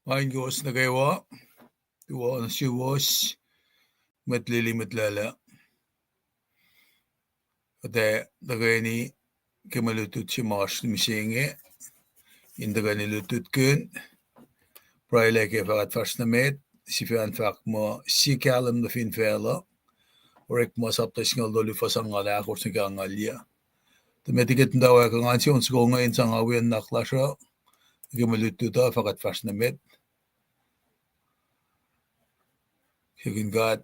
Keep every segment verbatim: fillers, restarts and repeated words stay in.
Paing kowos nuh kwewa, tuo nuh suwos, mwet lili, mwet lala. Kuht ac tuhkweni ke mwe lutlut se ma oasr mihsenge, in tuhkweni lutlutkihn, pruhe lah ke fahkwack fahsr nuh met, sifacna fahk muh sie kahlwem nuh fin facluh, Orekma sapta singucul tolu, fuhs angngaul ahkosr nuh ke angngaul yuc. Tuh met liki kuht muhtwacwacack, ngan se on soko inge in sang awiyacn nuhnak lasr uh ke mwe lutlut uh, fahkwack fahsr nuh met. Siyuck God.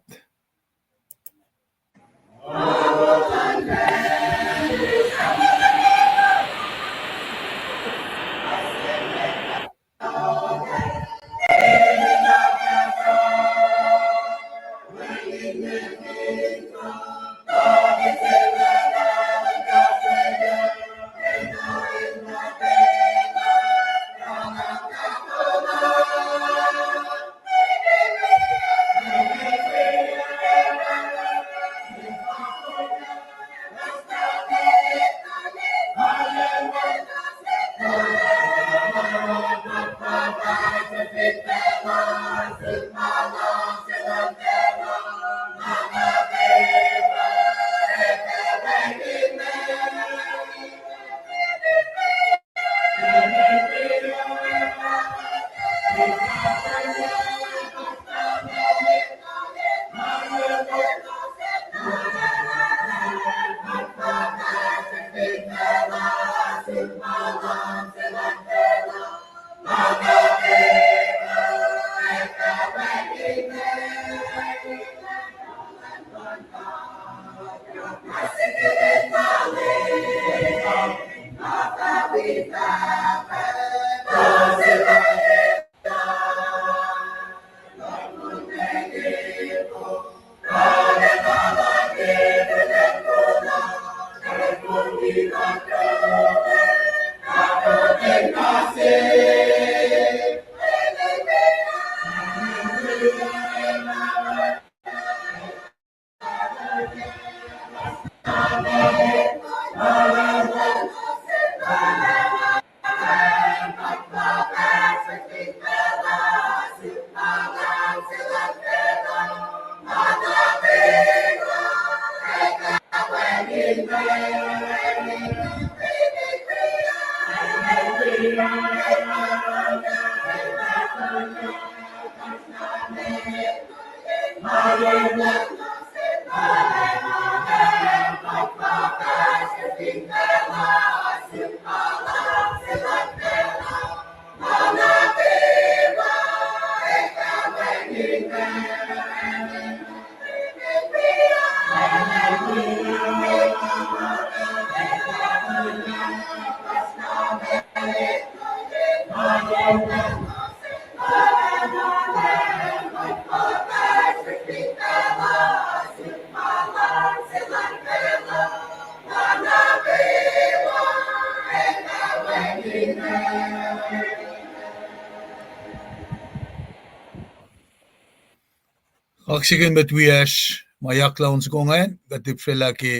Kaksakihn mwet wiyacsr ma yaklah on soko ingacn, kuht ipsrwelah ke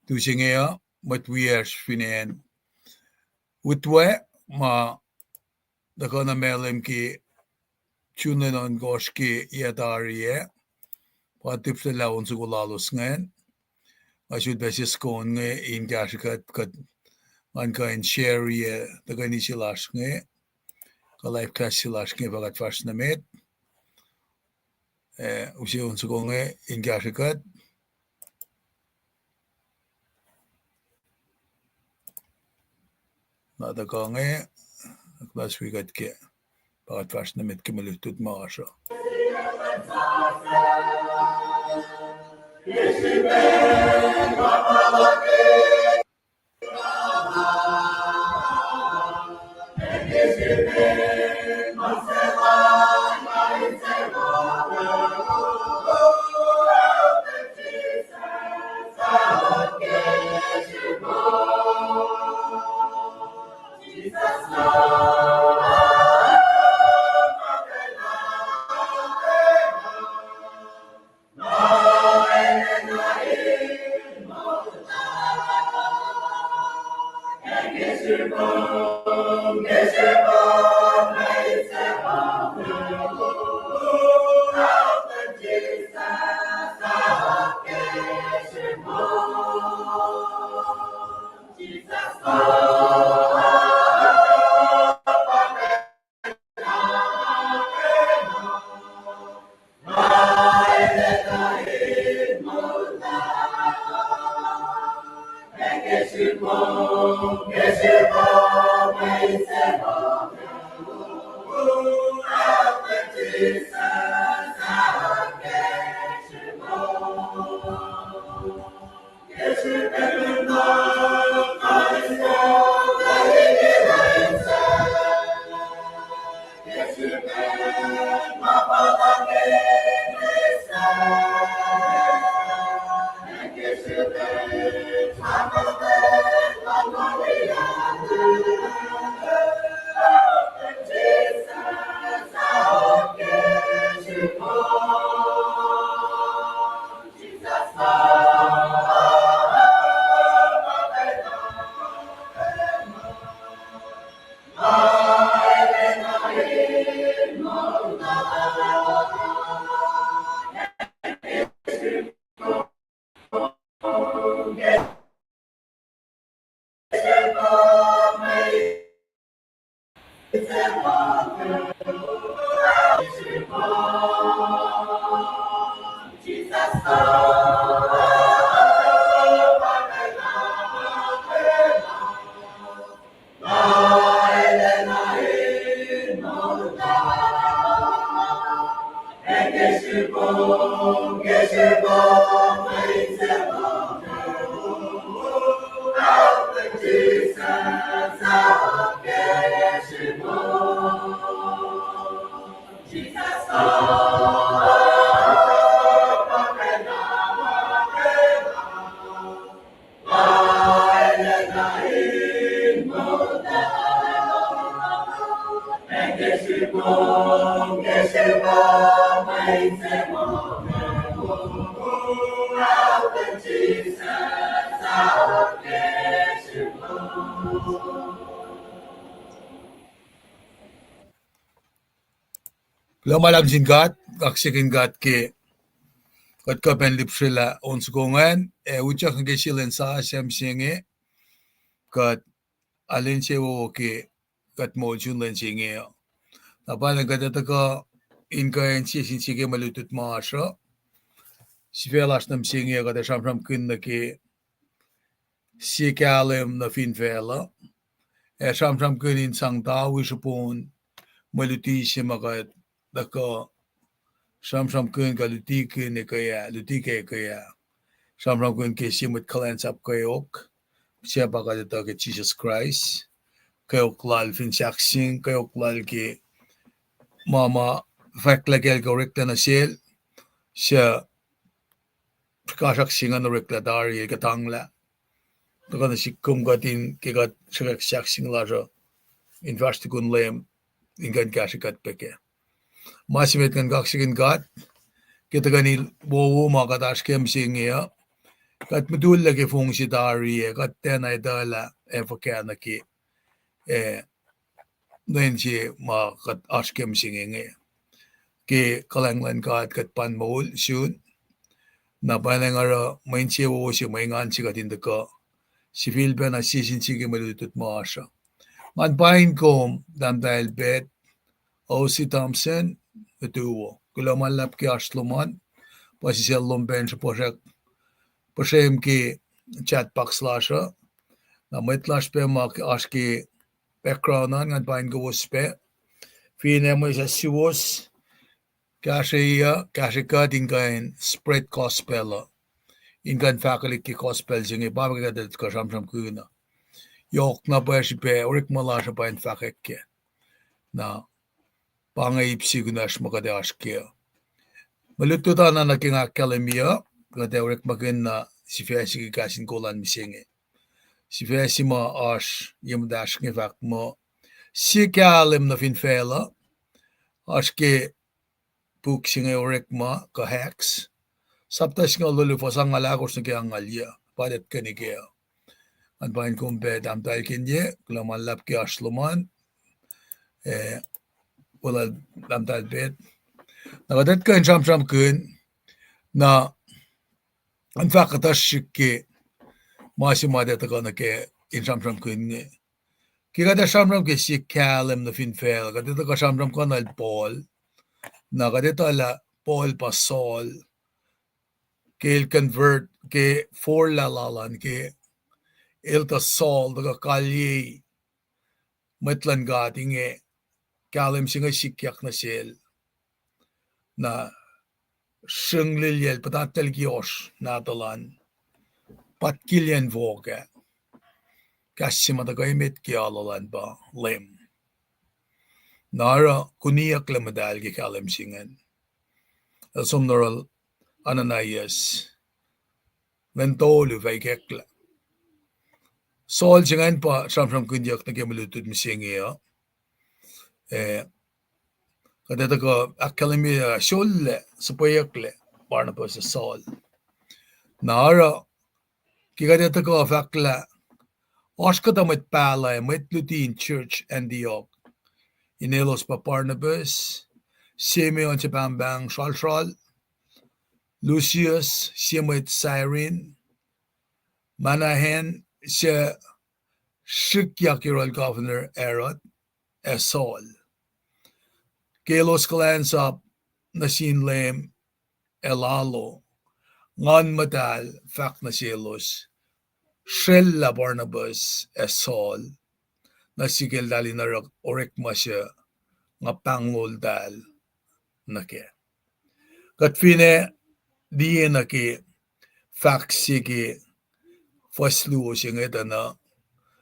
tu se inge uh, mwet wiyacsr fin acn Utwe, ma tuhkuh nuh Malem ke June lwen ohnkohsr ke yac tari ah, pa tipsrwelah on soko lalos ingacn. Nga sulpac sisken inge in kahsrwe kuht, kuht ngan kuh in share-i, uh, tuhkweni se lasr inge, kuh live cast se lasr inge, fahkwack fahsr nuh met. Eh, use on soko inge in kahsrwe kuht. Na tuhkuh inge, kuht wi kuht ke, fahkwack fahsr nuh met ke mwe lutlut ma oasr uh. Kuloh ma luhlahp sin God, kaksakihn God ke kuht kuh pac in lihpsrelah on soko ingacn, ac utyak nuh ke sie lwen sasuc mihsenge, kuht alu insewowo ke kuht moul sun lwen se inge uh. Na pa lwen kuht ac tuhkuh in kuh in sie sin sie ke mwe lutlut ma oasr uh. Sifac lasr nuh mihsenge uh kuht ac sramsramkihn nuh ke sie kahlwem nuh fin facluh. Ac sramsramkihn in sang tawi srihpon mwe luti se ma kuht tuhkuh sramsramkihn kuh lutikihn ekuh ah, luti ke ekuh ah. Sramsramkihn ke sie mwet kuhlwacnsap kweok, suc pa kuht etuh ke Jisus Kraist, kweok lal fin sahkseng, kweok lal ke ma ma fahklah kacl ke oreklac nuh sel, suc srihkasrak se ingacn oreklac tari el kuhtanglah. Tuhkuh nuh sihk kom kuht in ke kuht sruhkwack sahkseng lasr uh in fahsr tukun Leum in kuh in kahsrwe kuht pac kac. Ma se met ngan kaksakihn God ke tuhkweni wowo ma kuht oasr ke mihsenge uh. Kuht mutullac ke fong se tari ac kuht tiacna etuh lah ac fuhkah nuh ke, eh, lwen se ma kuht oasr ke mihsenge inge. Ke kuhlwacng luhn God kuht pa in moul sun. Na pa inge oruh mwe insewowo se, mwe engan se kuht in tuhkuh sifilpacna sie sin sie ke mwe lutlut ma oasr uh. Ngan paing kom, tahmtahel Pat, O C Thompson, nuhtuwo. Kuloh ma luhlahp ke oasr lom an, puhsisacl lom pac in sruhpuhsrack, puhsrem ke chat box lasr uh. Na mwet lasr pac ma oasr ke background an, ngan paing kowos pac. Finne mwesah suwos, kahsrweyuc, kahsrwe kuht in kuh in spread gospel uh, in kuh in fahkwelihk ke gospel se inge, pa ma ke kuht etuh kuh sramsramkihn uh. Yohk na pwacye srihpac orekma lasr uh pa in fahkwack kac. Na pa inge ip se kunacsr ma kuht ac oasr kac. Mwe lutlut an nuh ke nga ahkkahlwemye uh, kuht ac orekmakihn na sifac se ke kahs in kol an mihsenge. Sifac se ma oasr ye muhtahsr inge fahk muh, sie kahlwem nuh fin facluh. Oasr ke puk se inge Orekma kuh Acts, sapta singucul luo, fuhs angngaul ahkosr nuh ke angngaul yuc, pa kuht etuh ke uh. Ngan paing kom pac tahmtahel Kenye, kuloh ma luhlahp ke oasr lom an, eh, weluhl tahmtahel Pat. Na kuht etuh kuh in sramsramkihn, na in fahk kuhtuh srihk ke ma se ma kuht etuh kuh nuh ke in sramsramkihn inge. Ke kuht ac sramsram ke sie kahlwem nuh fin facl, kuht etuh kuh sramsram kuh nuhl Paul. Na kuht etuh lah Paul pa Saul, ke el convert, ke forlah lal an, ke el tuh Saul, tuhkuh kalyei mwet luhn God inge, kahlwem se inge sikyak nuh sel, na srihng liliyacl, puhtatlac liki ohsr nahtuhl an, patkiliyacn fohk ah, kahs se ma tuhkuh emet ke alu lal an pa Leum. Na oruh kuniyucklac muhtahl ke kahlwem se ingacn. El som nuhruhl Ananias, lwen tolu fah ikacklah. Saul se ingacn pa sramsramkihnyuck nuh ke mwe lutlut mihsenge uh. Eh, kuht ac tuhkuh ahkkahlwemye, ah, sulaclah, suhpweyucklac Barnabas ac Saul. Na oruh, ke kuht ac tuhkuh fahk lah oasr kuhtuh mwet pahluh ac mwet luti in church Antioch. In elos pa Barnabas, Simeon se pahngpahng sralsral, Lucius, sie mwet Cyrene, Manaen, se srihkyak yohrohl governor Herod, ac Saul. Ke elos kuhlwacnsap nuh sin Leum ac lalo, Nguhn Muhtahl fahk nuh selos, srwacllah Barnabas ac Saul nuh sihk eltahl in oruh orekma suc nga pahngloltahl nuh kac. Kuht finne liye nuh ke fahk se ke fuhs luo se inge tuh na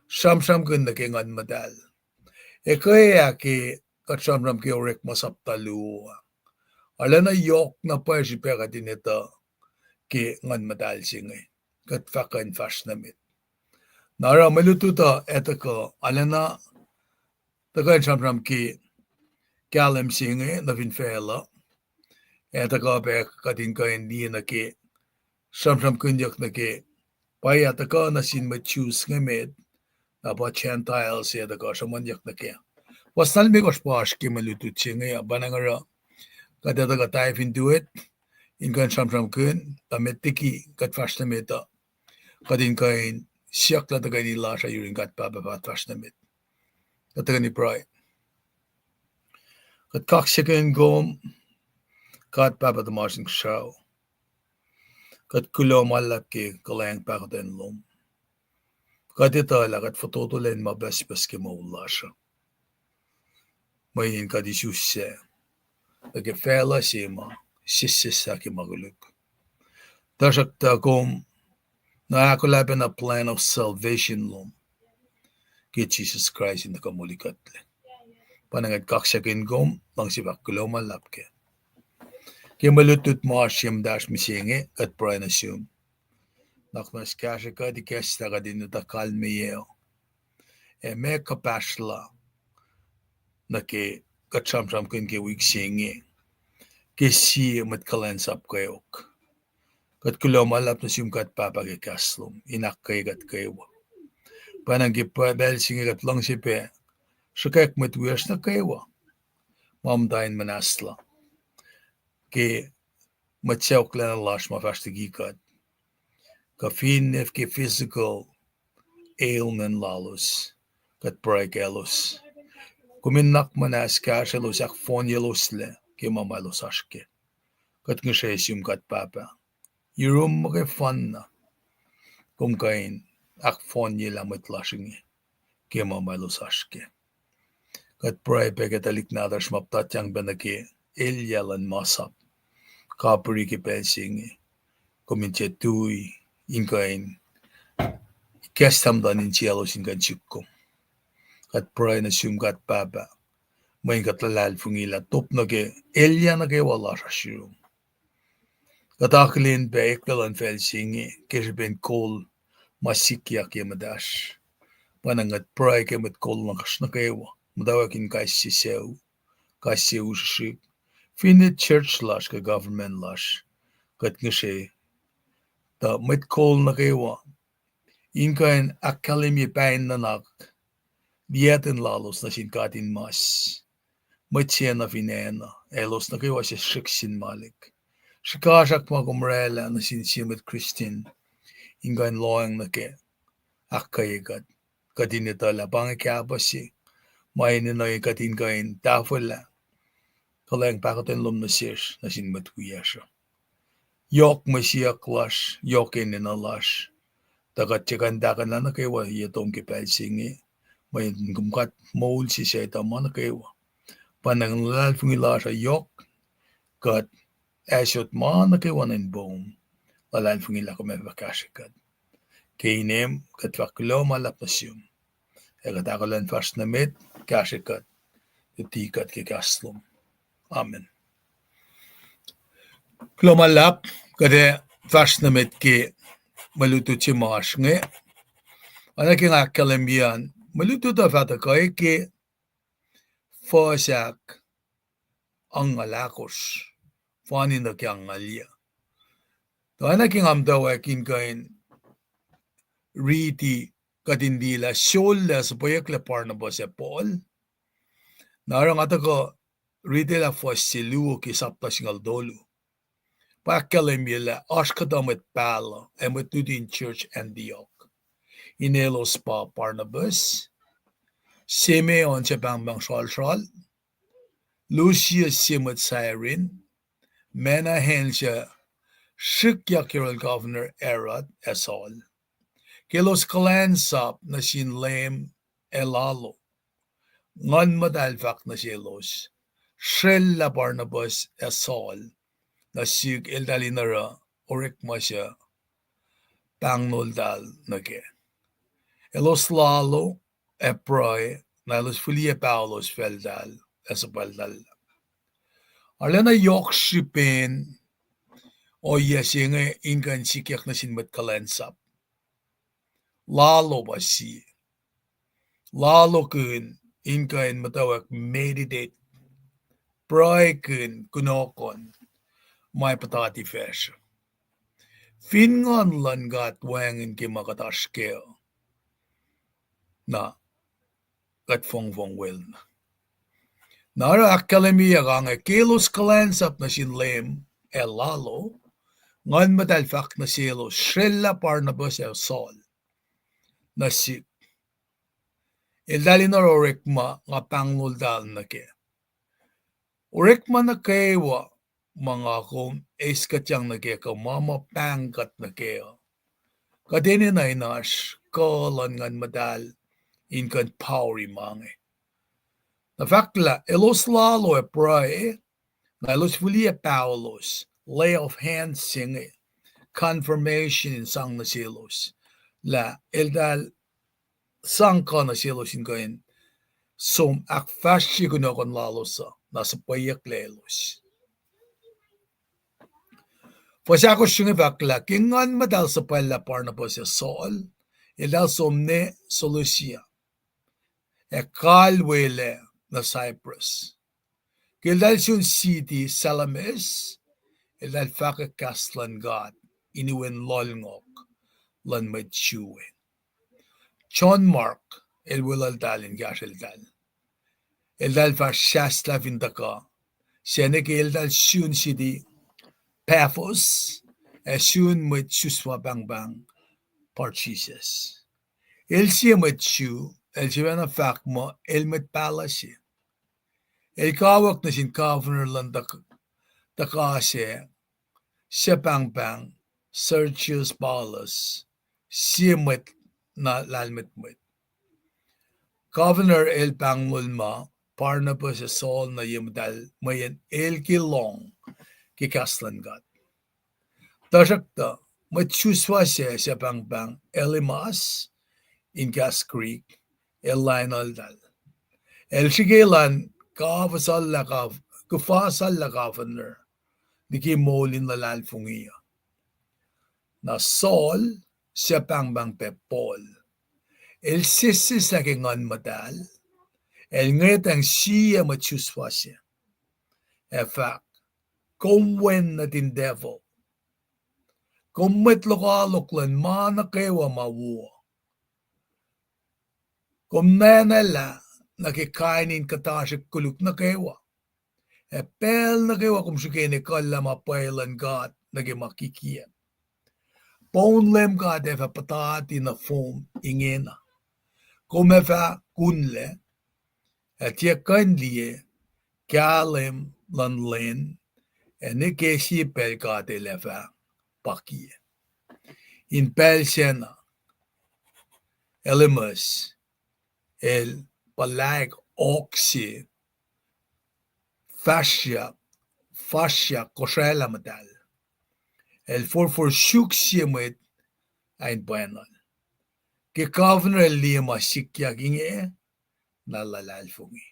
sramsramkihn nuh ke Nguhn Muhtahl. Ac ke ah ke kuht sramsram ke Orekma sapta luo ah, arulacna yohk na pwacye srihpac kuht in etuh ke Nguhn Muhtahl se inge, kuht fah kuh in fahsr nuh met. Na oruh mwe lutlut uh ac tuhkuh, arulacna tuhkuh in sramsram ke kahlwem se inge nuh fin facluh, ac tuhkuh pac kuht in kuh in liye nuh ke sramsramkihnyuck nuh ke pwacye tuhkuh nuh sin mwet Jews inge met, na pa Gentiles ac tuhkuh sruhmuhnyuck nuh kac. Fuhs limekohsr pa oasr ke mwe lutlut se inge uh, pa na nga oruh kuht ac tuhkuh dive into it in kuh in sramsramkihn, tuh met liki kuht fahsr nuh met uh, kuht in kuh in siyuck lah tuhkweni lasr uh yurin God Pahpah fah fahsr nuh met. Kuht tuhkweni pruhe. Kuht kaksakihn kom, God Pahpah tuhmasr Inkuhsrao. Kuht kuloh ma luhlahp ke kuhlwacng pahkotwen lom. Kuht etuh lah kuht fototo lwen ma pucspucs ke moul lasr uh, mweyen kuht isuslac nuh ke facluh se ma sesseslah ke ma koluk. Tuhsruhktuh kom na ahkolah pacna plan of salvation lom ke Jisus Kraist in tuhkuh molikuhtlac. Pa na nga kaksakihn kom, luhngse fahk kuloh ma luhlahp kac ke mwe lutlut ma oasr ye muhtahsr mihsenge, kuht pruhe nuh sum. Nuhnak muhnahs kahsrwe kuht, ikacslah kuht in etuh kalmeyac ac meac kuhpahsrlah nuh ke kuht sramsramkihn ke wik se inge ke sie mwet kuhlwacnsap kweok. Kuht kuloh ma luhlahp nuh sum God Pahpah ke kahs lom in ahkkweye kuht kwewa. Pwacnwacng ke pacl se inge kuht luhngse pac sruhkwack mwet wiyacsr nuh kwewa ma muhta in muhnahslah ke mwet sacohklacna lasr ma fahsr liki kuht, kuh finne ke physical ailment lalos, kuht pruhe kaclos. Kom in nuhnak muhnahs kahsrwelos, ahkfohnyeloslac ke ma ma elos oasr kac. Kuht ngihsre sum God Pahpah, yurum muhkwena, kom kuh in ahkfohnyelah mwet lasr inge ke ma ma elos oasr kac. Kuht pruhe pac ke tuhlihk nahtuhsr ma puhtatyang pac nuh ke elyah luhn masap, kapihri ke pacl se inge. Kom in tiac tui in kuh in ikacslah muhtuhn insiyaclos in kuh in suk kom. Kuht pruhe nuh sum God Pahpah, mweyen kuht luhlahlfongi lah top nuh ke elyah nuh kwewa lasr oasr yurum. Kuht akihlen pac eklac luhn facl se inge ke srihpen kol ma sikyak ye muhtahsr. Pwacnwacng kuht pruhe ke mwet kol lasr nuh kwewa, muhtwacwacack in kais sie sucu, kais sie u srihsrihk, finne church lasr kuh government lasr, kuht ngihsre tuh mwet kol nuh kwewa in kuh in ahkkahlwemye pain nuhnak liyacten lalos nuh sin God in mas. Mwet se nuh fin acn uh, elos nuh kwewa se srihk sin malik. Srihkasrak ma kom oraclah nuh sin sie mwet Christian in kuh in lohacng nuh kac, ahkkweye kuht, kuht in etuh lah pa inge kahpuh se ma enenuh kuht in kuh in tahfwelah kuhlwacng pahkotwen lom nuh sesr nuh sin mwet wiyacsr uh. Yohk mwe siyuck lasr, yohk enenuh lasr, tuh kuht tiac kuh in tahkuhnlah nuh kwewa ye tom ke pacl se inge, mweyen kom God moul se suc etuh ma nuh kwewa. Pa na luhlahlfongi lasr uh yohk, kuht ac sot ma nuh kwewa nuh inpoum, luhlahlfongi lah kom ac fah kahsrwe kuht. Ke inem kuht fahk kuloh ma luhlahp nuh sum, ac kuht ahkolah in fahsr nuh met, kahsrwe kuht, luti kuht ke kahs lom. Amen. Kuloh ma luhlahp, kuht ac fahsr nuh met ke mwe lutlut se ma oasr inge. Oacna ke nga ahkkahlwemye an, mwe lutlut uh fah tuhkuh ke fuhs ahk angngaul ahkosr, fani nuh ke angngaul yuh. Tuh oacna ke nga muhtwacwacack in kuh in riti, kuht in liye lah sulaclah suhpweyucklac Barnabas ac Paul. Na oruh nga tuhkuh riti lah fuhs se luo ke sapta singucul tolu. Pa ahkkahlwemye lah oasr kuhtuh mwet pahluh ac mwet luti in church Antioch. Inelos pa Barnabas, Simeon se pahngpahng sralsral, Lucius se mwet Cyrene, Manaen se srihkyak yohrohl governor Herod, ac Saul. Ke elos kuhlwacnsap nuh sin Leum ac lalo, Nguhn Muhtahl fahk nuh selos, srwacllah Barnabas ac Saul nuh sihk eltahl in oruh orekma suc pahngnoltahl nuh kac. Elos lalo ac pruhe, na elos fihliyac paholos facltahl ac suhpwacltahl. Arulacna yohk srihpen ohiyac se inge in kuh in sikyak nuh sin mwet kuhlwacnsap. Lalo pa sie. Lalokihn in kuh in muhtwacwacack meditate, pruhekihn kunohkohn ma puhtati facsr uh. Fin Nguhn luhn God wacngihn ke ma kuht oasr kac uh, na kuht fongfong wel na. Na oruh ahkkahlwemyeyuck inge, ke elos kuhlwacnsap nuh sin Leum ac lalo, Nguhn Muhtahl fahk nuh selos, srwacllah Barnabas ac Saul nuh sihk, eltahl in oruh orekma nga pahngnoltahl nuh kac. Orekma nuh kwewa ma nga kom eis kuhtyang nuh kac kuh ma ma pahng kuht nuh kac uh, kuht enenuh in oasr kuh luhn Nguhn Muhtahl in kuh in power-i ma inge. Na fahk lah elos lalo ac pruhe, na elos fihliyac paholos, lay of hands se inge, confirmation in sang nuh selos lah eltahl sang kuh nuh selos in kuh in som ahkfahsrye kunohkohn lalos uh, na suhpweyucklac elos. Fuhs ahkosr se inge fahk lah ke Nguhn Muhtahl suhpwacllah Barnabas ac Saul, eltahl som nuh Seleucia ac kalwelac nuh Cyprus. Ke eltahl sun siti Salamis, eltahl fahkwack kahs luhn God in iwen lohlngohk luhn mwet Jew we. John Mark el weluhltahl in kahsrweltahl. Eltahl fah sahslah fin tuhkuh sac nuh ke eltahl sun siti Paphos ac sun mwet susfa pahngpahng Bar-Jisus. El sie mwet Jew, el sifacna fahk muh el mwet pahluh se. El kawuck nuh sin governor luhn tuhk-, tuhka sac, suc pahngpahng Sergius Paulus, sie mwet na lahlmwetmwet. Governor el pahngnol ma Barnabas ac Saul nuh ye muhtahl mweyen el ke lohng ke kahs luhn God. Tuhsruhktuh mwet susfa sac, suc pahngpahng Elymas in kahs Greek, el lainuhltahl. El srihke elan kuhfasalla governor liki moul in luhlahlfongi uh. Na Saul, suc pahngpahng pac Paul, el sesseslah ke Nguhn Muhtahl, el ngwetacng sie mwet susfa sac ac fahk, kom wen nuhtin devil. Kom mwet lokoalok luhn ma nuh kwewa ma wo. Kom nwacsnwacslah nuh ke kain in kuhtasrihk koluk nuh kwewa. Ac pacl nuh kwewa kom srihke in ekuhllah ma pwacye luhn God nuh ke ma kikiacp, poun Leum God ac fah puhtati nuh fom ingena. Kom ac fah kunlac, ac tiac kuh in liye kahlwem luhn lwen, ac nwe ke sie pacl God El ac fah pakiyac. In pacl sacna, Elymas el puhlaik ohk se fahsryak, fahsryak kosraclah muhtahl. El forfor suk sie mwet ah in pwacnwacl. Ke governor el liye ma sikyak inge, na luhlahlfongi.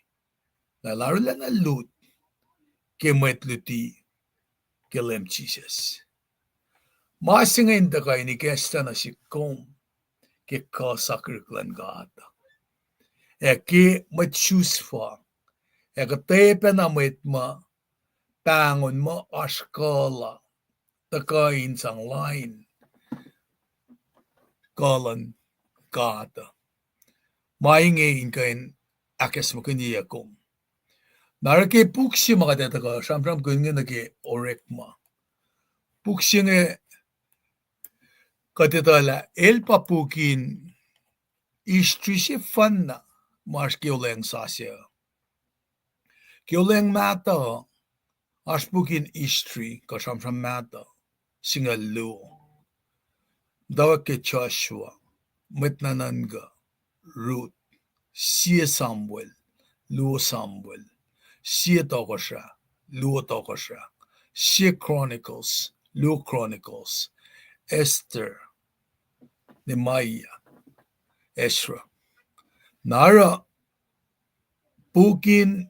Na el arulacna lut ke mwet luti ke Leum Jisus. Ma se inge in tuhkuh in ikacslah nuh sihk kom ke kuh sakihrihk luhn God, ac ke mwet susfa, ac kuhtwepacna mwet ma pahngon muh oasr kuh la, tuhkuh in sang lain kuh luhn God. Ma inge in kuh in ahkacsmakihnye kom. Na oruh ke puk se ma kuht ac tuhkuh sramsramkihn inge nuh ke Orekma. Puk se inge kuht etuh lah el pa puk in history sefanna ma oasr ke olweacng sasuc. Ke olweacng mahtuh, oasr puk in history kuh sramsram mahtuh singucul luo. Muhtwacwacack ke Joshua, Mwet Nuhnuhnkuh, Ruth, Sie Samuel, Luo Samuel, Sie Tohkohsrah, Luo Tohkohsrah, Sie Chronicles, Luo Chronicles, Esther, Nehemiah, Ezra. Na oruh puk in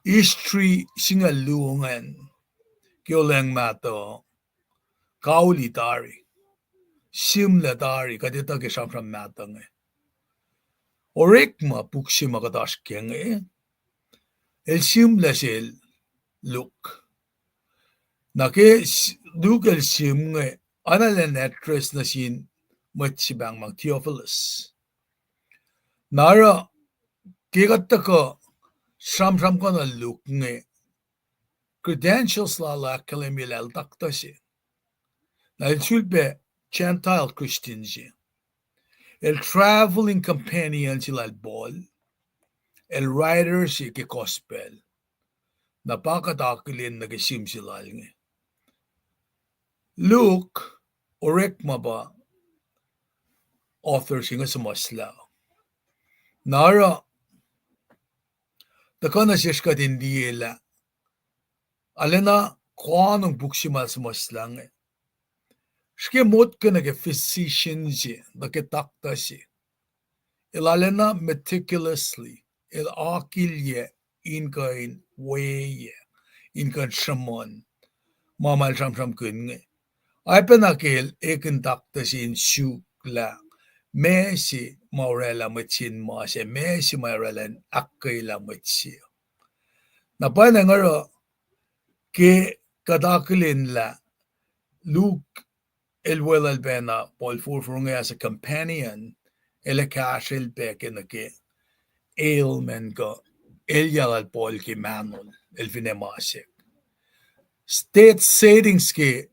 history singucul luo ingacn ke olweacng mahtuh, kauli tari, sihmlac tari, kuht etuh ke sramsram mahtuh inge. Orekma puk se ma kuht oasr ke inge, el sihmlac sel Luke. Na ke s-, Luke el sihm inge, oacna elan address nuh sin mwet se pahngpahng Theophilus. Na oruh ke kuht tuhkuh sramsramkihn Luke inge, credentials lal ahkkahlwemye lah el taktuh se. Na el sulpac Gentile Christian se. El traveling companion se lal Paul. El writer se ke gospel. Na pa kuht akihlen nuh ke sihm se lal inge. Luke, Orekma pa author se inge suhmuhslah. Na oruh tuhkuh nuh sesr kuht in liye lah arulacna koanong puk se ma el suhmuhslah inge. Srihke motko nuh ke physician se, nuh ke taktuh se. El arulacna meticulously, el akilyac in kuh in weyac, in kuh in sruhmuhn ma ma el sramsramkihn inge. Oacpacna ke el ekihn taktuh se in suk lah meac se ma orwaclah mwet se in mas ac meac se ma orwaclah in ahkkweyelah mwet se. Na pwacnwacng oruh ke kuht akihlen lah Luke el weluhl pacna Paul forfor inge as a companion, el ac kahsrwel pac ke nuh ke ailment kuh elyah lal Paul ke mahnol el fin acn Damascus. State settings ke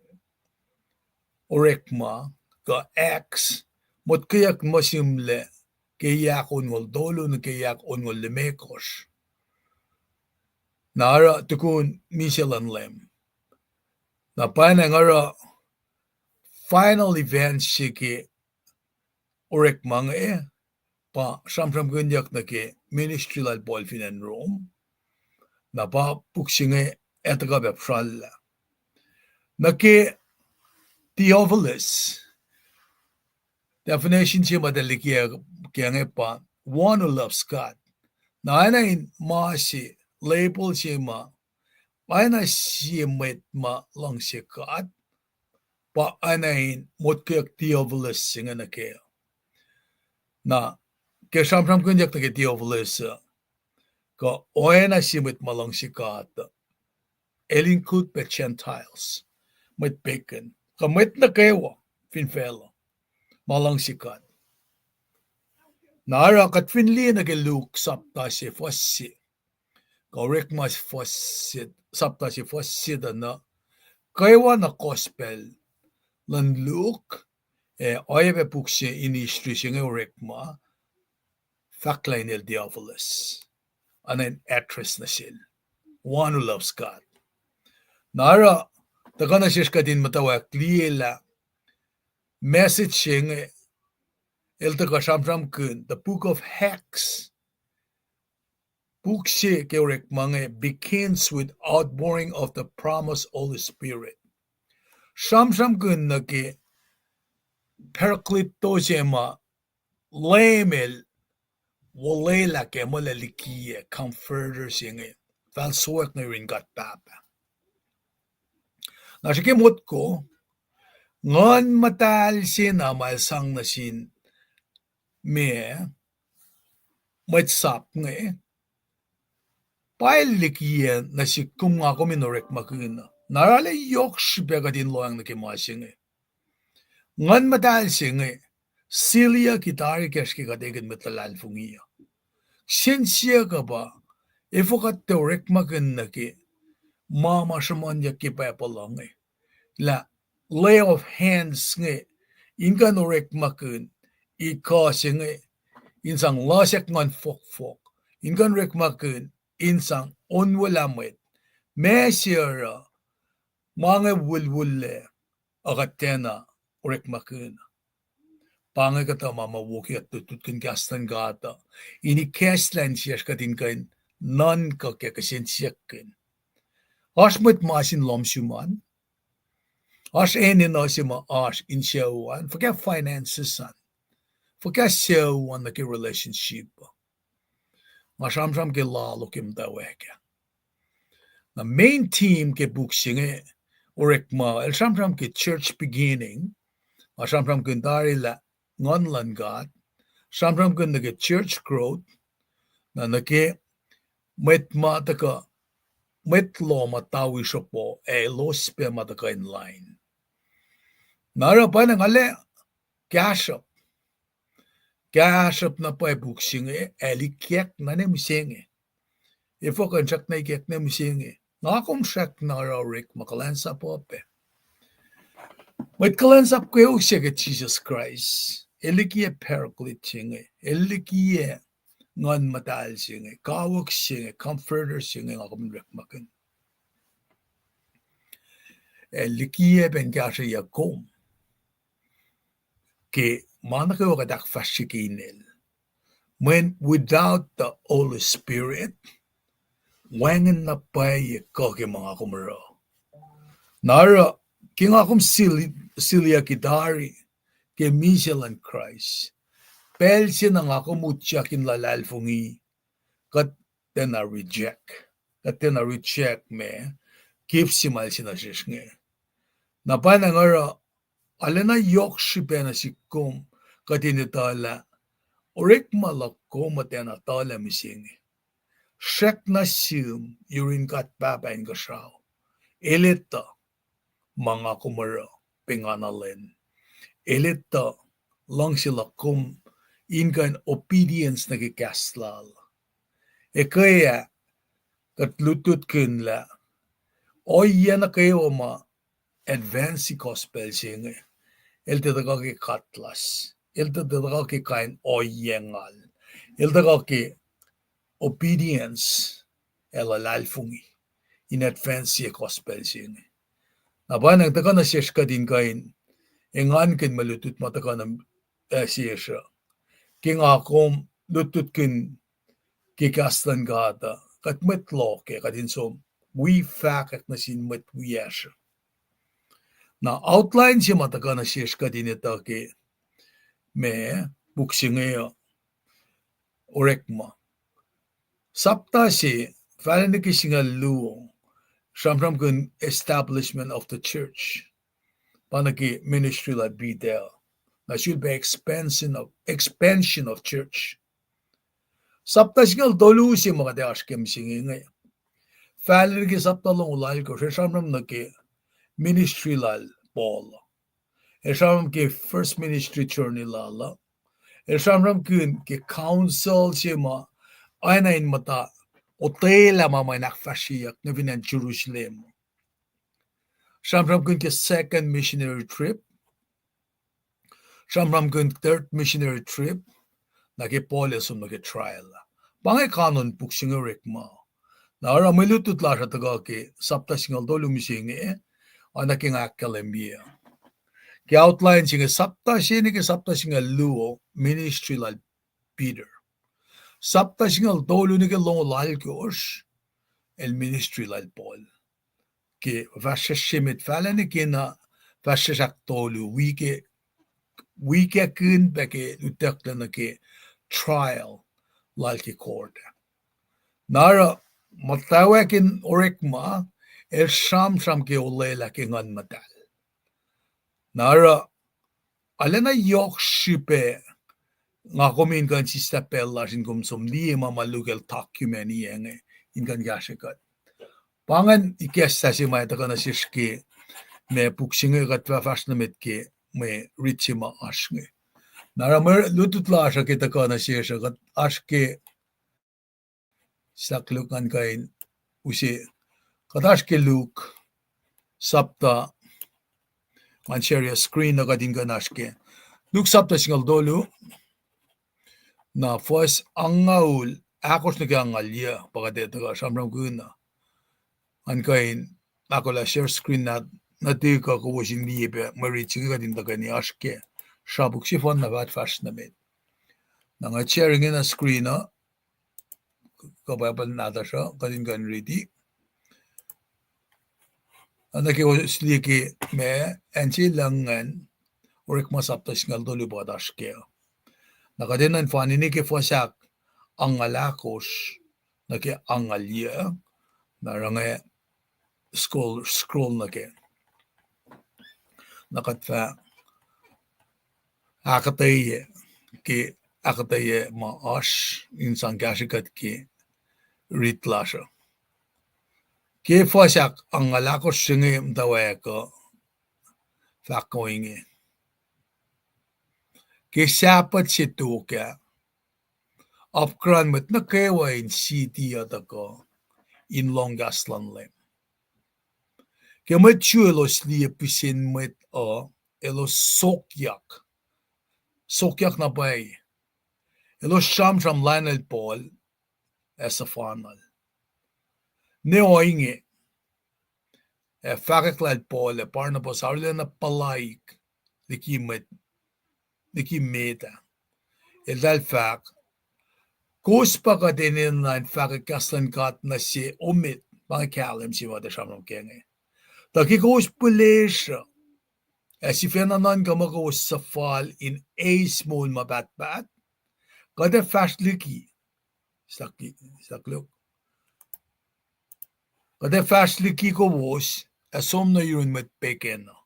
Orekma kuh Acts, motkweyuck muh sihmlac ke yac onngoul tolu nuh ke yac onngoul limekohsr. Na oruh tukun misac luhn Leum. Na pwacnwacng oruh final events se ke Orekma inge pa sramsramkihnyuck nuh ke ministry lal Paul fin acn Rome. Na pa puk se inge ac tuhkuh pac puhsrallah. Nuh ke Theophilus, definition se ma tuh liki ke inge pa one who loves God. Na oacna in ma se, label se ma, oacna sie mwet ma luhngse God, pa oacna in motkweyuck Theophilus se inge nuh kac. Na ke sramsramkihnyuck nuh ke Theophilus uh, kuh oacna sie mwet ma luhngse God, el include pac Gentiles, mwet pagan, kuh mwet nuh kwewa fin facluh ma luhngse God. Na oruh kuht fin liye nuh ke Luke sapta se fuhs se, kuh Orekma fuhs se, sapta se fuhs se tuh na, kwewa na gospel luhn Luke, ac oacyacpac puk se in history se inge Orekma, fahk lah inel Theophilus, oacna in address nuh sel, one who loves God. Na oruh tuhkuh nuh sesr kuht in muhtwacwacack liye lah message se inge el tuhkuh sramsramkihn the book of Acts. puk se ke orekma inge begins with outpouring of the promised Holy Spirit. Sramsramkihn nuh ke Parakletos se ma Leum El olwelah ke muh El likiyac Comforter se inge, fal sowack nuh yurin God Pahpah. Na srihke motko, Nguhn Muhtahl se na ma El sang nuh sin me, mwet sap inge, pa El likiyac nuh sihk kom nga kom in orekmakihn. Na arlac yohk srihpac kuht in lohacng nuh ke ma se inge. Nguhn Muhtahl se inge, seal-i tari kacsr ke kuht ekihn mwet luhlahlfongi uh. Kihsen siyuck uh pa, efuh kuht tiac orekmakihn nuh ke ma ma sruhmuhnyuck ke Bible uh inge, lah lay of hands inge, in kuh in orekmakihn ikuh se inge, in sang losack nguhn fohkfohk, in kuh in orekmakihn in sang onwelah mwet, ma se oruh ma inge wulwullac, ac kuht tiacna orekmakihn. Pa inge kuhtuh ma ma wo ke kuht lutlutkihn kahs luhn God uh, in ikacslah insiyacsr kuht in kuh in nuhnkuh ke kihsen siyuckkihn. Oasr mwet ma oasr in lohm sum an, oasr enenuh se ma oasr in sucu an, fuhkah finances an, fuhkah sucu an nuh ke relationship uh. Nga sramsram ke lalo ke muhtwacwacack ah. Na main theme ke puk se inge, orekma, el sramsram ke church beginning, nga sramsramkihn tari lah Nguhn luhn God, sramsramkihn nuh ke church growth, na nuh ke mwet ma tuhkuh, mwet loh ma tawi sropo, ac elos pac ma tuhkuh in lain. Na oruh pacna nga lah kahsruhp, kahsruhp na pwacye puk se inge, ac likiyac na ne mihsenge. Efuh kuh in srackna likiyac na mihsenge? Nga kom srackna oruh orekma kuhlwacnsap uh pac. Mwet kuhlwacnsap kweok se ke Jisus Kraist, el likiyac Paraclete se inge, el likiyac Nguhn Muhtahl se inge, kawuck se inge, Comforter se inge nga kom in orekmakihn. El likiyac pac in kahsrweyuc kom ke ma nuh kwewa kuht ahkfahsrye ke inel. Mweyen without the Holy Spirit, wacngihn na pwacye kuh ke ma nga kom oruh. Na oruh, ke nga kom seal-, seal-i tari ke misac luhn Kraist, pacl se na nga kom utyak in luhlahlfongi, kuht tiacna reject. Kuht tiacna reject ma gift se ma el se nuh sesr inge. Na pwacnwacng oruh, arulacna yohk srihpac nuh sihk kom kuht in etuh lah orekma luhk kom uh tiacna tuhlac mihsenge. Srackna sihm yurin God Pahpah Inkuhsrao. El etuh ma nga kom oruh, pengana lwen. El etuh luhngse luhk kom in kuh in obedience nuh ke kahs lal. Ekuh ah, kuht lutlutkihn lah ohiyac nuh kwewa ma advance gospel se inge, el tiac tuhkuh ke katlas, el tiac tuhkuh ke kain ohiyac ngal, el tuhkuh ke obedience, ac luhlahlfongi in advance gospel se inge. Na pwacnwacng tuhkuh nuh sesr kuht in kuh in engankihn mwe lutlut ma tuhkuh nuh, eh, sesr uh. Ke nga kom lutlutkihn ke kahs luhn God uh, kuht mwet loh kac, kuht in som wi fahkwack nuh sin mwet wiyacsr uh. Na outline se ma tuhkuh nuh sesr kuht in etuh ke ma puk se inge uh, orekma. Sapta se, fahla nuh ke singucul luo, sramsramkihn establishment of the church. Pa nuh ke ministry lal Peter. Na sulpac expansion of, expansion of church. Sapta singucul tolu se ma kuht ac oasr ke mihsenge inge, fahla nuh ke sapta longoul alkosr, el sramsram nuh ke ministry lal Paul. El sramsram ke first ministry journey lal uh. El sramsramkihn ke council se ma oacna in muhta otwelah ma ma in ahkfahsryeyuck nuh fin acn Jerusalem. Sramsramkihn ke second missionary trip. Sramsramkihn third missionary trip, na ke Paul el som nuh ke trial. Pa inge kanon puk se inge orekma. Na oruh mwe lutlut lasr uh tuhkuh ke sapta singucul tolu mihsenge, oacna ke nga ahkkahlwemye. Ke outline se inge, sapta se nuh ke sapta singucul luo, ministry lal Peter. Sapta singucul tolu nuh ke longoul alkosr, el ministry lal Paul. Ke fahsr se met fahlac nuh ke na fahsr se ahktolu, wik, wik ekihn pac ke utucklac nuh ke trial lal ke court. Na oruh muhtwacwacack in orekma, el sramsram ke olwelah ke Nguhn Muhtahl. Na oruh, arulacna yohk srihpac, nga kom in kuh in sislah pacl lasr in kom som liye ma ma lukel document inge, in kuh in kahsrwe kuht. Pa ingacn ikacslah se ma tuhkuh nuh sesr ke, ma puk se inge kuht fah fahsr nuh met ke, mwe rit se ma oasr inge. Na oruh mwe lutlut lasr uh ke tuhkuh nuh sesr uh, kuht oasr ke Sahk Luke ngan kuh in use, kuht oasr ke Luke sapta, ngan share screen uh kuht in kuh in oasr ke Luke sapta singucul tolu, na fuhs angngaul ahkosr nuh ke angngaul yuc, pa kuht ac tuhkuh sramsramkihn uh. Ngan kuh in ahkolah share screen na, nuhtihk uh kowos in liye pac mwe rit se inge kuht in tuhkweni oasr ke sra puk sefanna fah fahsr nuh met. Na nga share ingena screen uh, kuh Bible nahtuhsr uh, kuht in kuh in riti. Na nuh ke kowos liye ke ma, acn se lucng ingacn, Orekma sapta singucul tolu pa kuht oasr kac. Na kuht enenuh in fanini ke fuhs ahk angngaul ahkosr nuh ke angngaul yuc, na oruh nga scroll, scroll nuh kac. Na kuht fah ahkuhtweyac, ke ahkuhtweyac ma oasr in sang kahsrwe kuht ke rit lasr uh. Ke fuhs ahk angngaul ahkosr se inge muhtwacwacack uh fahk ohinge: Ke Sahpuht se tok ah, apkuhran mwet nuh kwewa in city uh tuhkuh in lohng kahs luhn Leum. Ke mwet Jew elos liye pihsen mwet uh, elos sokyak, sokyak na pwacye. Elos sramsram lainuhl Paul ac suhfanuhl. Ne ohinge, ac fahkwack lal Paul ac Barnabas arulacna puhlaik liki met, liki met ah. Eltahl fahk, kowos pa kuht enenuh in fahkwack kahs luhn God nuh se omet, pa inge kahlwem se ma kuht ac sramsram kac inge. Tuh ke kowos pihlesruh, ac sifacna nuhnkuh muh kowos suhfal in eis moul ma pahtpaht, kuht ac fahsr liki, sahk, sahk Luke, kuht ac fahsr liki kowos ac som nuh yurin mwet pegan uh.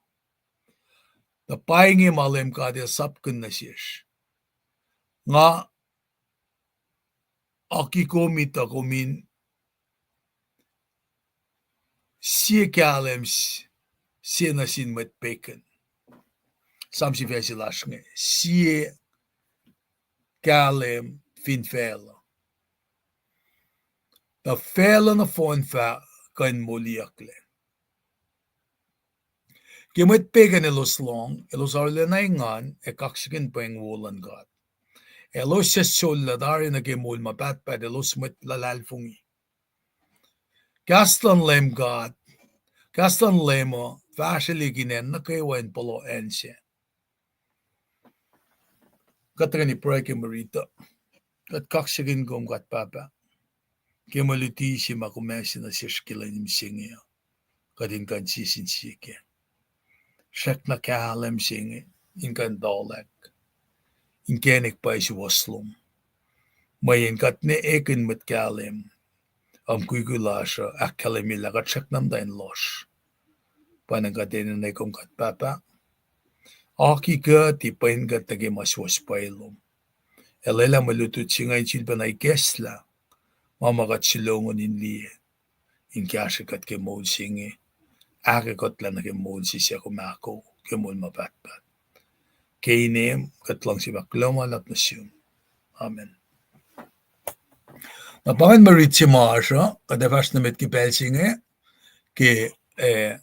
Tuh pa inge ma Leum God El sapkihn nuh sesr: Nga aki kom etuh kom in sie kahlwem s-, se nuh sin mwet pegan. Sam sifac se lasr inge, sie kahlwem fin facluh, tuh facluh nohfohn fah kuh in moliyucklac. Ke mwet pegan elos lohng, elos arulacna engan ac kaksakihn pweng wo luhn God. Elos suc sollah tari nuh ke moul ma pahtpaht elos mwet luhlahlfongi. Kahs luhn Leum God, kahs luhn Leum uh fahsrwelihk in acn nuh kwewa in pohloh acn sac. Kuht tuhkweni pruhe ke mwe riti uh. Kuht kaksakihn kom God Pahpah ke mwe luti se ma kom ase nuh sesr ke lwen mihsenge uh, kuht in kuh in sie sin sie kac. Srackna kahlwem se inge in kuh in tohlack, inkacnek pwacye suwohs lom. Mweyen kuht ne ekihn mwet kahlwem, mukwikwi lasr uh ahkkahlwemye lah kuht srackna muhta in lohsr. Pwacnwacng kuht enenuh kom God Pahpah, aki kuht, ipwen kuht nuh ke ma suwohs pwacye lom. Ac lwelah mwe lutlut se inge in sulpacna ikacslah ma ma kuht sulongon in liye, in kahsrwe kuht ke moul se inge, ahkekuhtlac nuh ke moul se suc kom ahko ke moul ma pahtpaht. Ke inem kuht luhngse ma kuloh ma luhlahp nuh sum. Amen. Na pa ingacn mwe rit se ma oasr uh, kuht ac fahsr nuh met ke pacl se inge, ke, eh,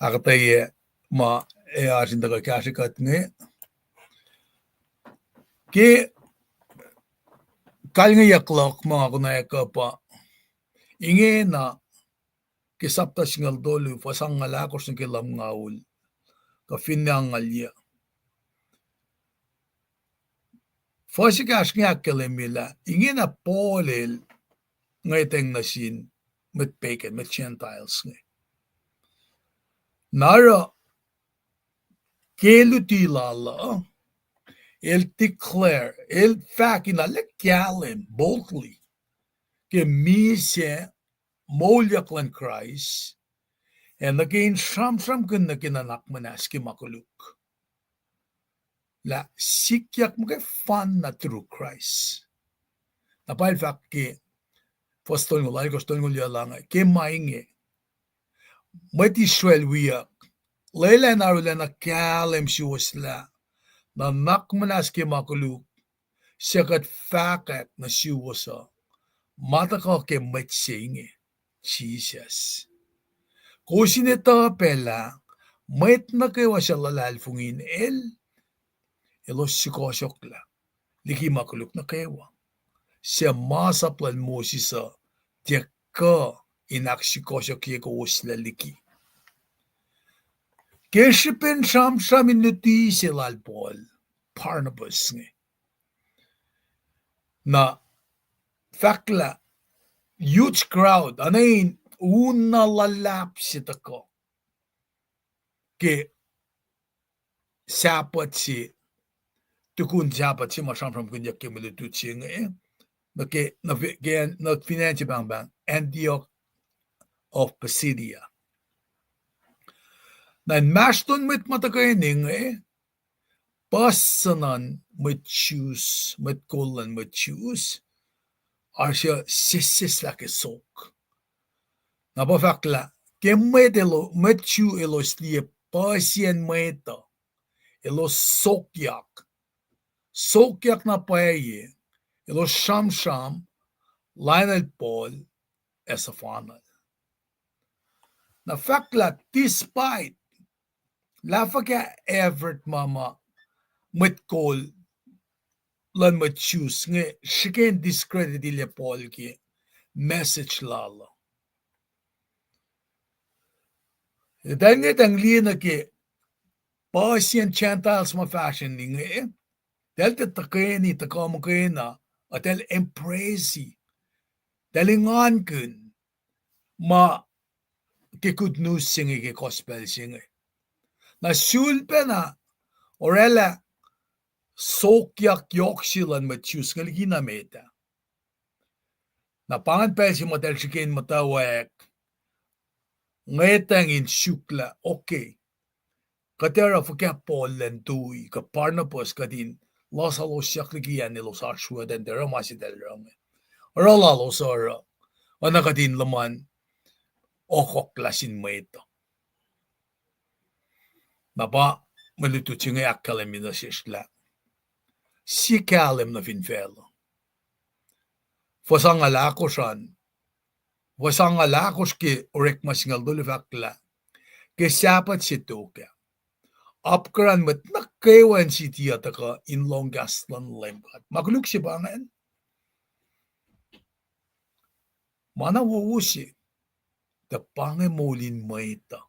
ahkuhtweyac ma, eh, oasr in tuhkuh kahsrwe kuht inge. Ke kalngeyuck luhk ma nga konwacack uh pa ingena, ke sapta singucul tolu, fuhs angngaul ahkosr nuh ke lumngaul, kuh finne angngaul yuc. Fuhs ekahsr inge ahkkahlwemye lah ingena Paul el ngwetacng nuh sin mwet pagan, mwet Gentiles inge. Na oruh ke luti lal uh, el declare, el fahk in arlac kahlwem boldly ke misac moulyak luhn Kraist, ac nuh ke in sramsramkihn nuh ke nuhnak muhnahs ke ma koluk, lah sikyak muh ke fanna through Christ. Na pa el fahk ke fuhs tolngoul, alkosr tolngoul yac lah inge, ke ma inge mwet Israel wiyuck, lwelah in arulacna kahlwem suwos lah nuhnak muhnahs ke ma koluk suc kuht fahkwack nuh suwos uh ma tuhkuh ke mwet se inge, Jisus. Kowos in etuh pac lah mwet nuh kwewa suc luhlahlfongi in el, elos sukohsohklah liki ma koluk nuh kwewa, suc masap lal Moses uh tiac kuh in ahksukohsohkye kowoslac liki. Ke srihpen sramsram in luti se lal Paul, Barnabas inge, na fahk lah huge crowd, oacna in un na luhlahp se tuhkuh ke Sabbath se, tukun Sabbath se ma sramsramkihnyuck ke mwe lutlut se inge, nuh ke, nuh fin, nuh fin acn se pahngpahng Antioch of Pisidia. Na inmahsrlon mwet ma tuhkweni inge, puhs sunuhn mwet Jews, mwet kol luhn mwet Jews, oasr sesseslah ke sok. Na pa fahk lah ke mwet elo, mwet Jew elos liye puhsiyacn mwet uh, elos sokyak. Sokyak na pwacye, elos sramsram lainuhl Paul ac suhfanuhl. Na fahk lah despite, lah fuhkah effort ma ma mwet kol luhn mwet Jews inge srihke in discredit-ilac Paul ke message lal uh. Eltahl ngwetacng liye nuh ke puhsiyacn Gentiles ma fahsrweni inge, eltahl tiac tuhkweni tuhkuh muhkwena, eltahl embrace-i, eltahl engankihn ma ke good news se inge, ke gospel se inge. Na sulpacna orwaclah sokyak yohk se luhn mwet Jews inge liki na met ah. Na pa ingacn pacl se ma eltahl srihke in muhtwacwacack, ngwetacng in suk lah, okay, kuht ac oruh fuhkah Paul elan tui, kuh Barnabas, kuht in lasalosyuck liki acn elos oasr we, kuht in oruh ma se eltahl oruh inge. Oruh lalos oruh, oacna kuht in luhman ohkohklah sin mwet uh. Na pa mwe lutlut se inge ahkkahlwemye nuh sesr lah sie kahlwem nuh fin facluh. Fuhs angngaul ahkosr an, fuhs angngaul ahkosr ke Orekma singucul tolu fahk lah, ke Sabbath se tok ah, apkuhran mwet nuh kwewa in siti uh tuhkuh in lohng kahs luhn Leum God. Ma koluk se pa ingacn. Ma na wowo se, tuh pa inge moul in mwet uh.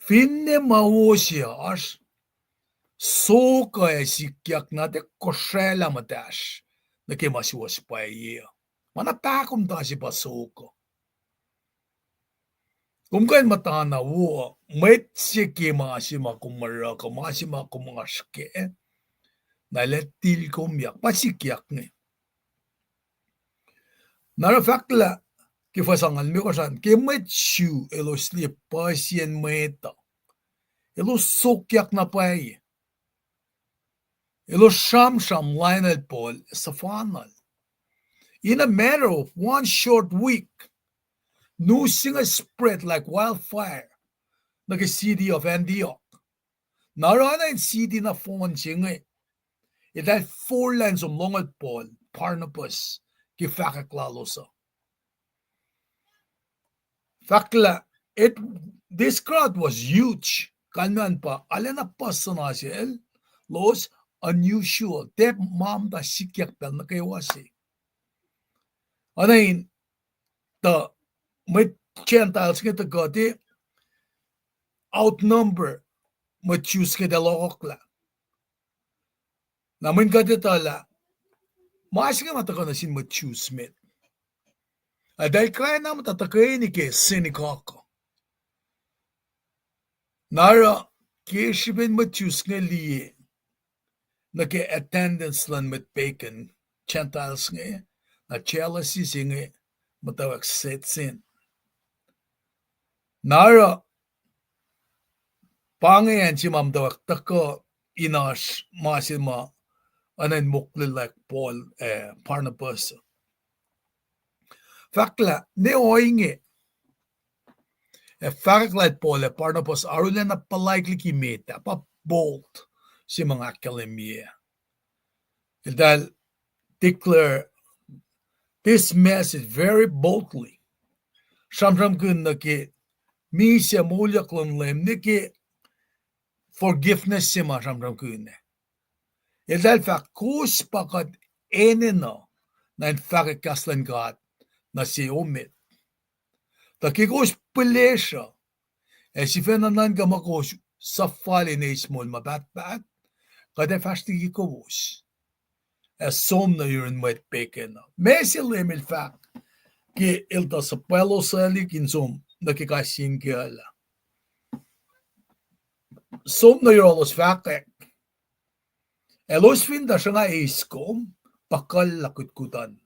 Finne ma wo se oasr, soko ac sikyak na tiac kosraclah muhtahsr nuh ke ma suwohs pwacye uh. Ma na pahkomuhta se pa soko. Kom kuh in muhtana wo, mwet se ke ma se ma kom oruh kuh ma se ma kom oasr kac, na el ac tilkomyak, pa sikyak inge. Na oruh fahk lah ke fuhs angngaul limekohsr an, ke mwet Jew elos liye puhsiyacn mwet uh, elos sokyak na pwacye. Elos sramsram lainuhl Paul, suhfanuhl. In a matter of one short week, news se inge spread like wildfire nuh ke city of Antioch. Na oruh na in city nohfohn se inge, eltahl forlah in som lohngohl Paul, Barnabas, ke fahkwack lalos uh. Fahk lah, it, this crowd was huge. Kalmacn pa, arulacna puhs suhnuh sel, los unusual. Tiac ma muhta sikyak pacl nuh kwewa se. Oacna in, tuh mwet Gentiles inge tuh kuht outnumber mwet Jews inge, tuh lohkohklah. Na mweyen kuht etuh lah ma se inge ma tuhkuh nuh sin mwet Jews met. Eltahl kwacna muhta tuhkweni ke synagogue. Na oruh ke srihpen mwet Jews inge liye nuh ke attendance luhn mwet pagan, Gentiles inge, na jealousy se inge muhtwacwacack set in. Na oruh pa inge acn se ma muhtwacwacack tuhkuh in oasr ma se ma oacna in mokle luhk Paul ac Barnabas. Fahk lah ne ohinge, ac fahkwack lal Paul ac Barnabas arulacna puhlaik liki met ah, pa bold se ma nga ahkkahlwemye. Eltahl declare this message very boldly. Sramsramkihn nuh ke misac moulyak luhn Leum, nuh ke forgiveness se ma sramsramkihn ah. Eltahl fahk, kowos pa kuht enenuh na in fahkwack kahs luhn God nuh se emet. Tuh ke kowos pihlesruh ac sifacna nuhnkuh muh kowos suhfal in eis moul ma pahtpaht, kuht ac fahsr liki kowos ac som nuh yurin mwet pagan uh. Ma se Leum El fahk ke El tuh suhpwaclosaclihk in som nuh ke kais sie inkucl ah, som nuh yohrohlos fahkwack. Elos fin tuh sruhnga eis kom, puhkuhllah kutkut an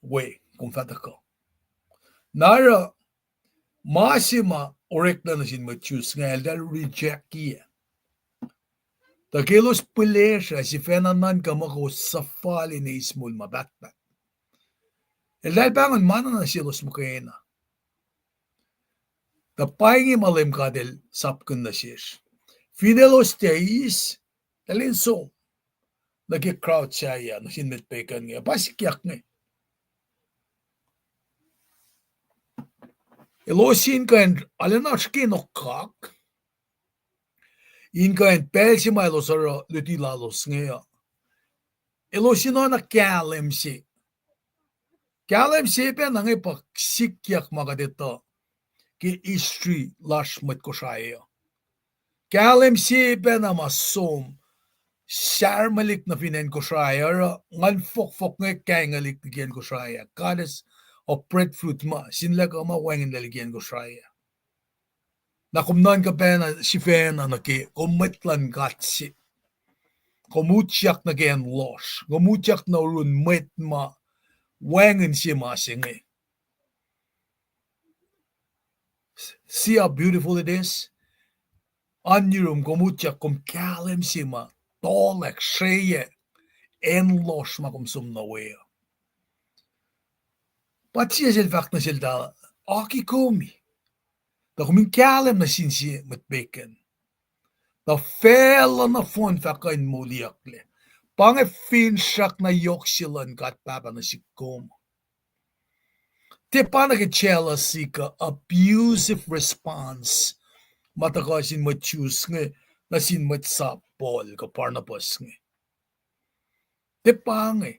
we kom fah tuhkuh. Na oruh ma se ma oreklac nuh sin mwet Jews inge eltahl reject-i. Tuh ke elos pihlesruh ac sifacna nuhnkuh muh kowos suhfal in eis moul ma pahtpaht, eltahl pahngon ma na nuh selos muhkwena. Tuh pa inge ma Leum God El sapkihn nuh sesr. Fin elos tiac eis, eltahl in som nuh ke crowd sahyac, nuh sin mwet pagan inge, pa sikyak inge. Elos in kuh in arulacna srihke in okkak, in kuh in pacl se ma elos oruh luti lalos inge uh, elos in oacna kahlwem se. Kahlwem se pacna inge pa sikyak ma kuht etuh ke history lasr mwet Kosrae uh. Kahlwem se pacna ma som sarmelihk nuh fin acn Kosrae uh, oruh nguhn fohkfohk inge kaingwelihk liki acn Kosrae uh. Goddess of breadfruit ma, sinlaku ma wacngihnlac liki acn Kosrae uh. Na kom nuhnkuh pacna sifacna nuh ke kom mwet luhn God se, kom utyak nuh ke acn lohsr, kom utyak nuh yurin mwet ma wacngihn se ma se inge. See how beautiful it is? Oan yurum, kom utyak, kom kahlwem se ma tolack sreyuck acn lohsr ma kom som nuh we uh. Pa Jisus El fahk nuh seltahl, aki komi, tuh kom in kahlwem nuh sin sie mwet pegan, tuh facluh nohfohn fah kuh in moliyucklac. Pa inge finsrak na yohk se luhn God Pahpah nuh sihk kom. Tiac pa nuh ke jealousy kuh abusive response ma tuhkuh sin mwet Jews inge nuh sin mwet sap Paul kuh Barnabas inge. Tiac pa inge.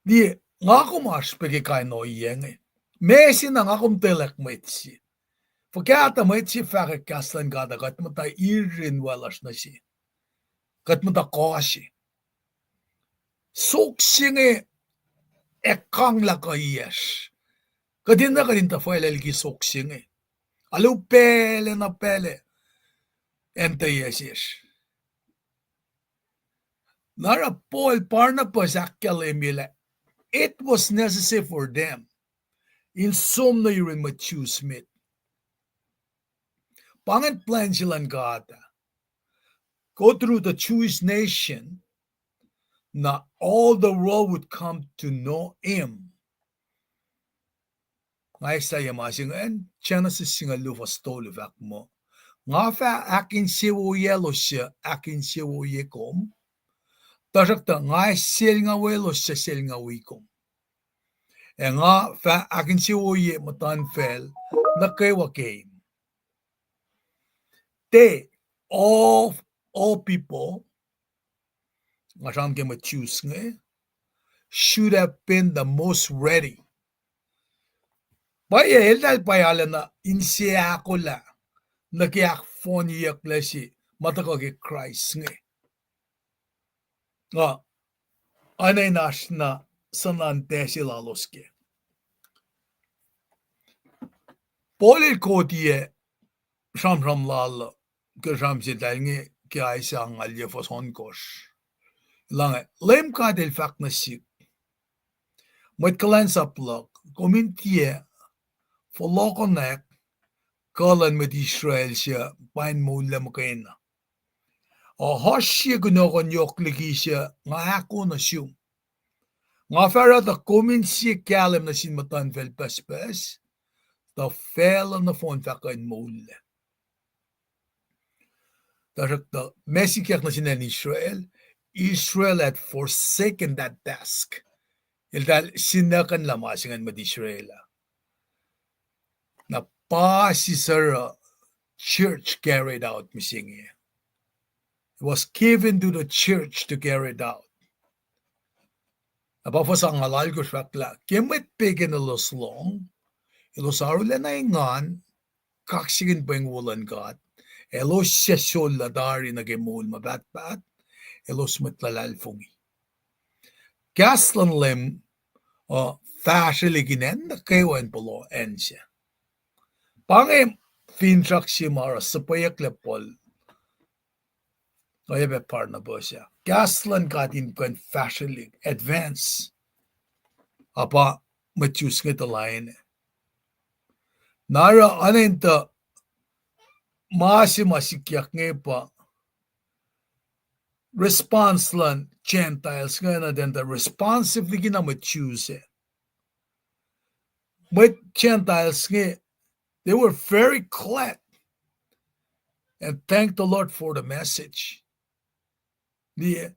Liye, nga kom oasr pac ke kain ohiyac inge. Ma se na nga kom tuhlac mwet se. Fuhkah tuh mwet se fahkwack kahs luhn God ah kuht muhta irin waclasr nuh se, kuht muhta kohse. Sok se inge ac kanglah kuhiyacsr. Kuht in, kuht in tuhfwaclah liki sok se inge. Alu pacl na pacl ac tuh yac sesr. Na oruh Paul, Barnabas ahkkahlwemye lah it was necessary for them in som nuh yurin mwet Jews met. Pa ingacn plwacn se luhn God ah. Go through the Jewish nation, na all the world would come to know him. Nga eis lah ma se ingacn, Genesis singucul luo fuhs tolu fahk muh, nga fah ahkinsewowoye elos suc ahkinsewowoye kom, tuhsruhktuh nga ac selngawi elos suc selngawi kom. Ac nga fah ahkinsewowoye muhtuhnfacl nuh kwewa keim. They, of all people, nga sramsram ke mwet Jews inge, should have been the most ready. Pwacye, eltahl pwacye arulacna inse ahkolah nuh ke ahkfohnyeyucklac se ma tuhkuh ke Kraist inge. Nga, oacna in oasr na suhnuhntac se lalos ke. Paul el koti sramsram lal uh, ke sramsram se eltahl inge ke Isaiah angngaul yac fuhs ohnkohsr. Lah inge, Leum God El fahk nuh sihk, mwet kuhlwacnsap luhk, kom in tiac fohlohkohnak kuh luhn mwet Israel suc pain moullac muhkwena. Oasr sie kunohkohn yohk liki suc nga ahkoo nuh sum. Nga fah oruh tuh kom in sie kahlwem nuh sin muhtuhnfacl pucspucs, tuh facluh nohfohn fah kuh in moullac. Tuhsruhktuh ma sikyak nuh sin acn Israel, Israel had forsaken that task. Eltahl sinuckuhnlah ma se ingacn mwet Israel ah. Na pa siseruh church carried out mihsenge. It was given to the church to carry it out. Na pa fuhs angngaul alkosr fahk lah ke mwet pegan elos lohng, elos arulacna engan kaksakihn pweng wo luhn God, elos suc sollah tari nuh ke moul ma pahtpaht, elos mwet luhlahlfongi. Kahs luhn Leum uh fahsrwelihk in acn nuh kwewa in pohloh acn sac. Pa inge finsrak se ma oruh suhpweyucklac Paul, oacyacpac Barnabas ah. Kahs luhn God in kuh in fahsrwelihk, advance. Ac pa mwet Jews inge tuh lain. Na oruh oacna in tuh ma se ma sikyak inge pa response luhn Gentiles inge nuh ten tuh responsive liki na mwet Jews ah. Mwet Gentiles inge, they were very glad and thanked the Lord for the message. Liye,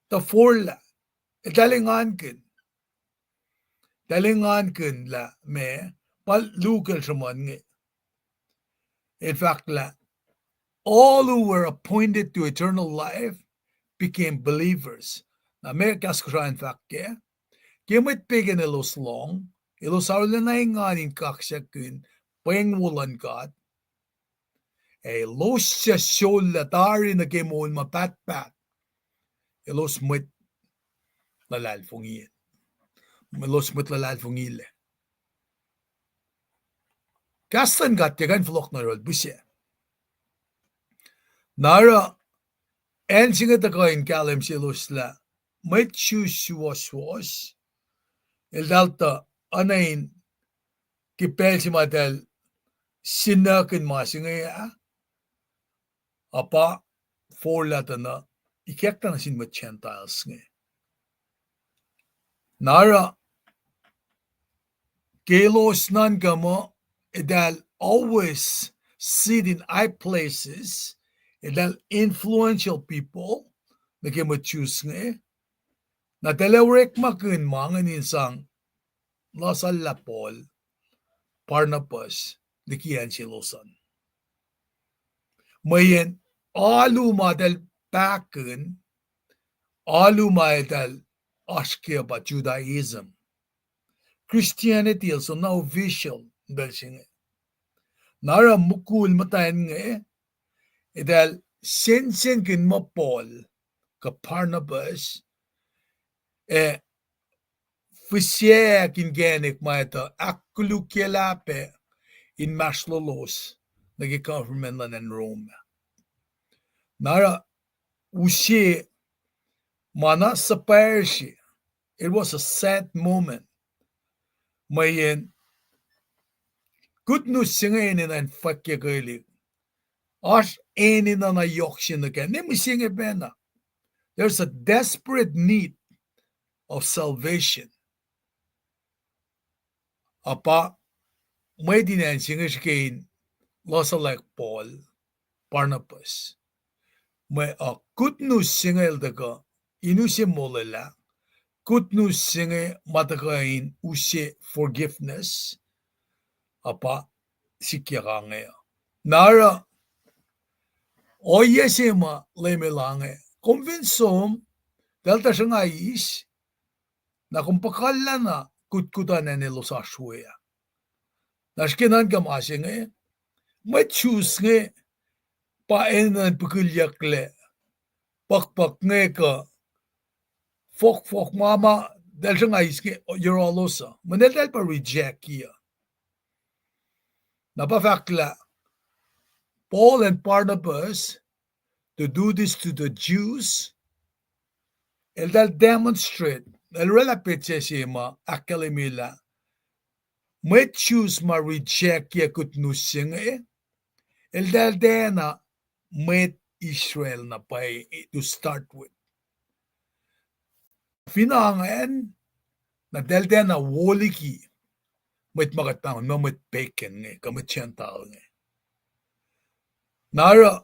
tuh forlah, eltahl engankihn. Eltahl engankihn lah ma, pa Luke el sruhmuhn inge. El fahk lah, all who were appointed to eternal life became believers. Na ma kahs Kosrae in fahk kac, ke mwet pegan elos lohng, elos arulacna engan in kaksakihn pweng wo luhn God, ac elos suc sollah tari nuh ke moul ma pahtpaht, elos mwet luhlahlfongi, elos mwet luhlahlfongilac. Kahs luhn God tiac kuh in fohlohk nuh yohrohl pihsac. Na oruh acn se inge tuhkuh in kahlwem selos lah mwet Jew suwohswohs, eltahl tuh oacna in ke pacl se ma eltahl sinuckuhn ma se inge ah, ac pa forlah tuh na ikacklah nuh sin mwet Gentiles inge. Na oruh ke elos nuhnkuh muh eltahl always sit in high places, eltahl influential people nuh ke mwet Jews inge, na eltahl orekmakihn ma ingacn in sang lasalla Paul, Barnabas liki acn selos an. Mweyen alu ma eltahl pahkihn, alu ma eltahl oasr ke pa Judaism. Christianity el soenna official in pacl se inge. Na oruh mukul muhtwacn inge, eltahl sensenkihn muh Paul kuh Barnabas, ac fihsrack inkacnek ma etuh ahkkolukyelah pac inmahsrlolos nuh ke government luhn acn Rome. Na oruh use ma na suhpwacrsr, it was a sad moment. Mweyen good news se inge enenuh in fwackyuckelihk. Oasr enenuh na yohk se nuh kac, ne mihsenge pacna. There's a desperate need of salvation. Ac pa mwet in acn se inge srihke in lasalla Paul, Barnabas. Mwe, uh, good news se inge el tuhkuh in use molwelah, good news se inge ma tuhkuh in use forgiveness, ac pa sikyak inge. Na oruh ohiyac se ma Leum El ange, kom fin som, eltahl tuh sruhnga eis, na kom puhkuhllah na kutkut an acn elos oasr we ah. Na srihke nuhnkuh ma se inge, mwet Jews inge pa enenuh in pihkilyucklac puhkpuhk inge kuh fohkfohk ma ma eltahl sruhnga eis inge yohrohlos uh, mweyen eltahl pa reject-i uh. Na pa fahk lah Paul and Barnabas to do this to the Jews, eltahl demonstrate, el oraclah petsac se ma ahkkahlwemye lah mwet Jews ma reject-i good news se inge, eltahl tiacna mwet Israel na pwacye to start with. Fin acn, na eltahl tiacna wo liki mwet ma kuht pahngon muh mwet pagan inge, kuh mwet Gentile inge. Na oruh,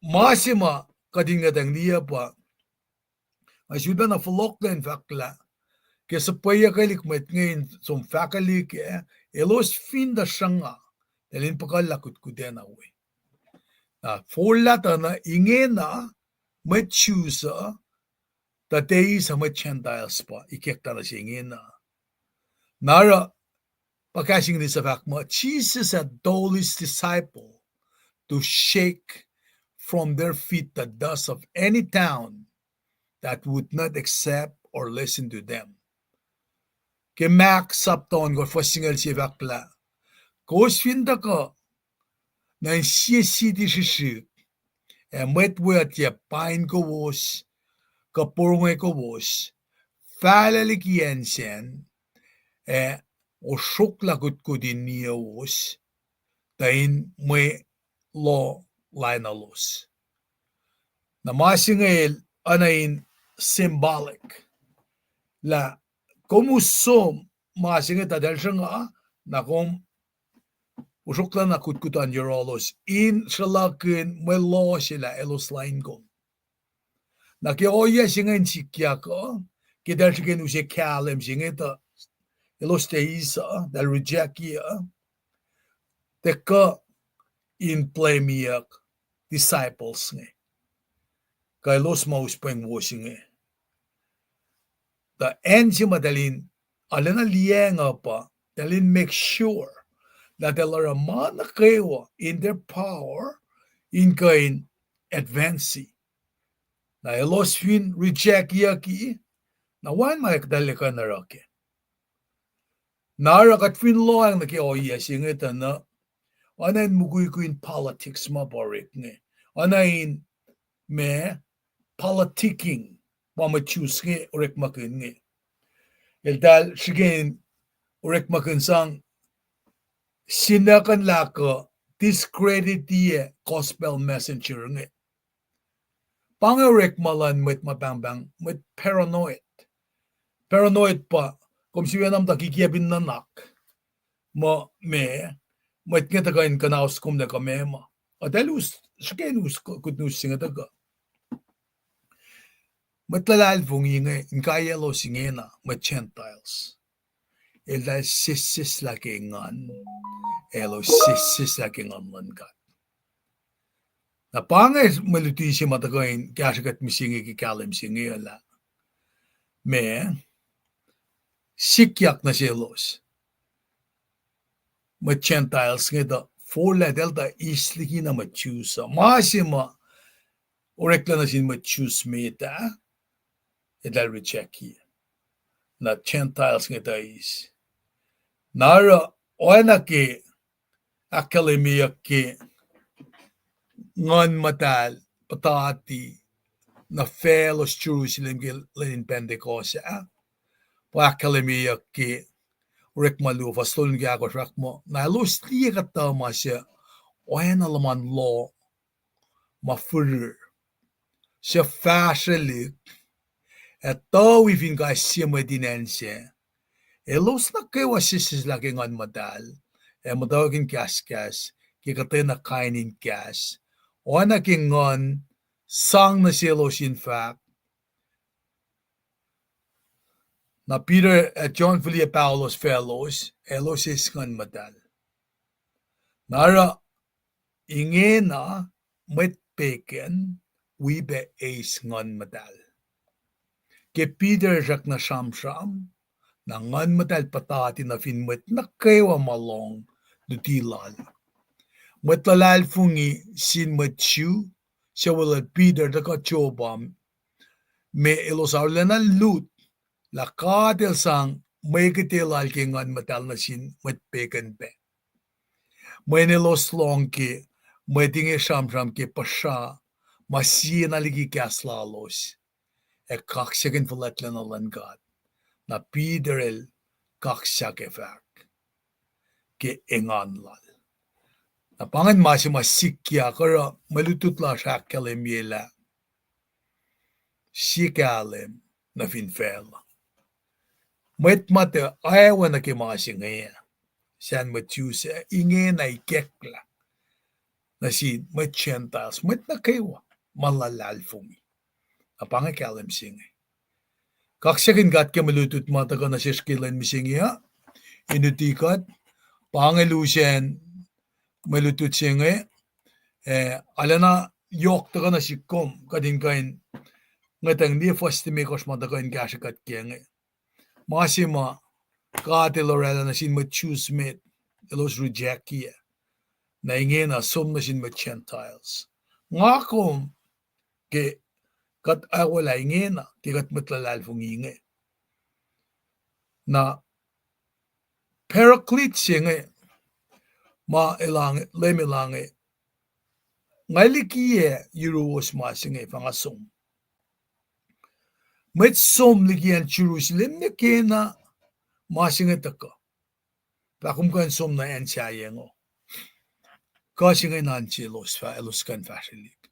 ma se ma kuht in kuhtanglah pa, nga sulpacna fohlohklac in fahk lah ke suhpweyuckelihk mwet inge in som fahkwelihk ah, elos fin tuh sruhnga, eltahl in puhkuhllah kutkut acna we. Na forlah tuh na ingena mwet Jews uh, tuh eis uh mwet Gentiles pa ikacklah nuh se ingena. Na oruh, pa kahs English uh fahk muh, Jesus had told his disciple to shake from their feet the dust of any town that would not accept or listen to them. Ke Mark sapta ohnkohsr fuhs singucul se fahk lah, kowos fin tuhkuh nuh in sie siti srihsrihk, ac mwet we uh tiac pain kowos, kuh porongo kowos, fahlac liki acn sacn, ac osroklah kutkut in niyowos, tuh in mwe loh lainuhlos. Na ma se inge el oacna in symbolic lah kom us som ma se inge tuh eltahl sruhnga, na kom osroklah na kutkut an yohrohlos in sruhlahkihn mwe loh se lah elos lain kom. Na ke ohiyac se inge in sikyak uh, ke eltahl srihke in use kahlwem se inge tuh elos tiac eis uh, eltahl reject-i uh, tiac kuh in blameyuck disciples inge, kuh elos ma us pweng wo se inge. Tuh acn se ma eltahl in arulacna liyacacng uh pa, eltahl in make sure lah eltahl oruh ma nuh kwewa in their power in kuh in advance. Na elos fin rejectyucki, na wacngihn ma eltahl kuh in oruh kac. Na oruh kuht fin lohacng nuh ke ohiyac se inge tuh na, oacna in mukwikwi in politics ma pa orek inge. Oacna in ma politicking, ma mwet Jews inge orekmakihn inge. Eltahl srihke in orekmakihn sang sinuckuhnlah kuh discredit-i gospel messenger inge. Pa inge orekma luhn mwet ma pahngpahng mwet paranoid. Paranoid pa, kom sifacna muhta kikiacp in nuhnak muh ma, mwet inge tuhkuh in kuhnaus kom lah kuh ma ma. Eltahl us, srihke in us good news se inge tuhkuh. Mwet luhlahlfongi inge, inkaiyaclos ingena, mwet Gentiles, eltahl sesseslah ke nguhn, elos sesseslah ke nguhn luhn God. Na pa inge mwe luti se ma tuhkuh in kahsrwe kuht mihsenge ke kahlwem se inge lah ma sikyak nuh selos, mwet Gentiles inge tuh forlah eltahl tuh eis liki na mwet Jews uh. Ma se ma oreklac nuh sin mwet Jews met ah, eltahl reject-i. Na Gentiles inge tuh eis. Na oruh oacna ke ahkkahlwemyeyuck ke Nguhn Muhtahl puhtati nuh faclos Jerusalem ke lwen in Pentecost ah, pa ahkkahlwemyeyuck ke Orekma luo fuhs tolu nuh ke ahkosr, fahk muh na elos liye kuhtuh ma suc oacna luhman loh ma firir, suc fahsrwelihk, ac tuh wi fin kais sie mwet in acn sac. Elos nuh kwewa sesseslah ke Nguhn Muhtahl ac muhtwacwacack in kahskahs ke kuhtwena kain in kahs, oacna ke Nguhn sang nuh selos in fahk. Na Peter ac John fihliyac paholos faclos, elos eis Nguhn Muhtahl. Na oruh ingena mwet pegan wi pac eis Nguhn Muhtahl. Ke Peter srackna sramsram, na Nguhn Muhtahl puhtati nuh fin mwet nuh kwewa ma lohng luti lal. Mwet luhlahlfongi sin mwet Jew, suc weluhl Peter tuhkuh Joppa, me elos arulacna lut lah God El sang mwe kihte Lal ke Nguhn Muhtahl nuh sin mwet pegan pac. Mweyen elos lohng ke mwet inge sramsram ke puhsra ma sie na liki kahs lalos, ac kaksakihn fuhlwactlacna luhn God. Na Peter el kaksak ac fahk ke engan lal. Na pa ingacn ma se ma sikyak oruh mwe lutlut lasr ahkkahlwemye lah sie kahlwem nuh fin facluh. Mwet ma tuh aoa nuh ke ma se inge, sacn mwet Jew se, ingena ikacklah nuh sin mwet Gentiles, mwet nuh kwewa ma luhlahlfongi. Na pa inge kahlwem se inge. Kaksakihn God ke mwe lutlut ma tuhkuh nuh sesr ke lwen mihsenge uh, in luti kuht, pa inge lusen mwe lutlut se inge, eh, arulacna yohk tuhkuh nuh sihk kom, kuht in kuh in ngwetacng liye fuhs limekohsr ma tuhkuh in kahsrwe kuht ke inge. Ma se ma God El oraclah nuh sin mwet Jew se met, elos rejectye. Na ingena som nuh sin mwet Gentiles. Nga kom ke kuht aolah ingena, ke kuht mwet luhlahlfongi inge. Na Paraclete se inge, ma elange, Leum elange, nga likiyac yuruwos ma se inge fah nga som. Mwet som liki acn Jerusalem ne kena ma se inge tuhkuh. Fah kom kuh in som nuh acn sahyac ingo. Kuh se inge nuhn selos fah elos kuh in fahsrwelihk.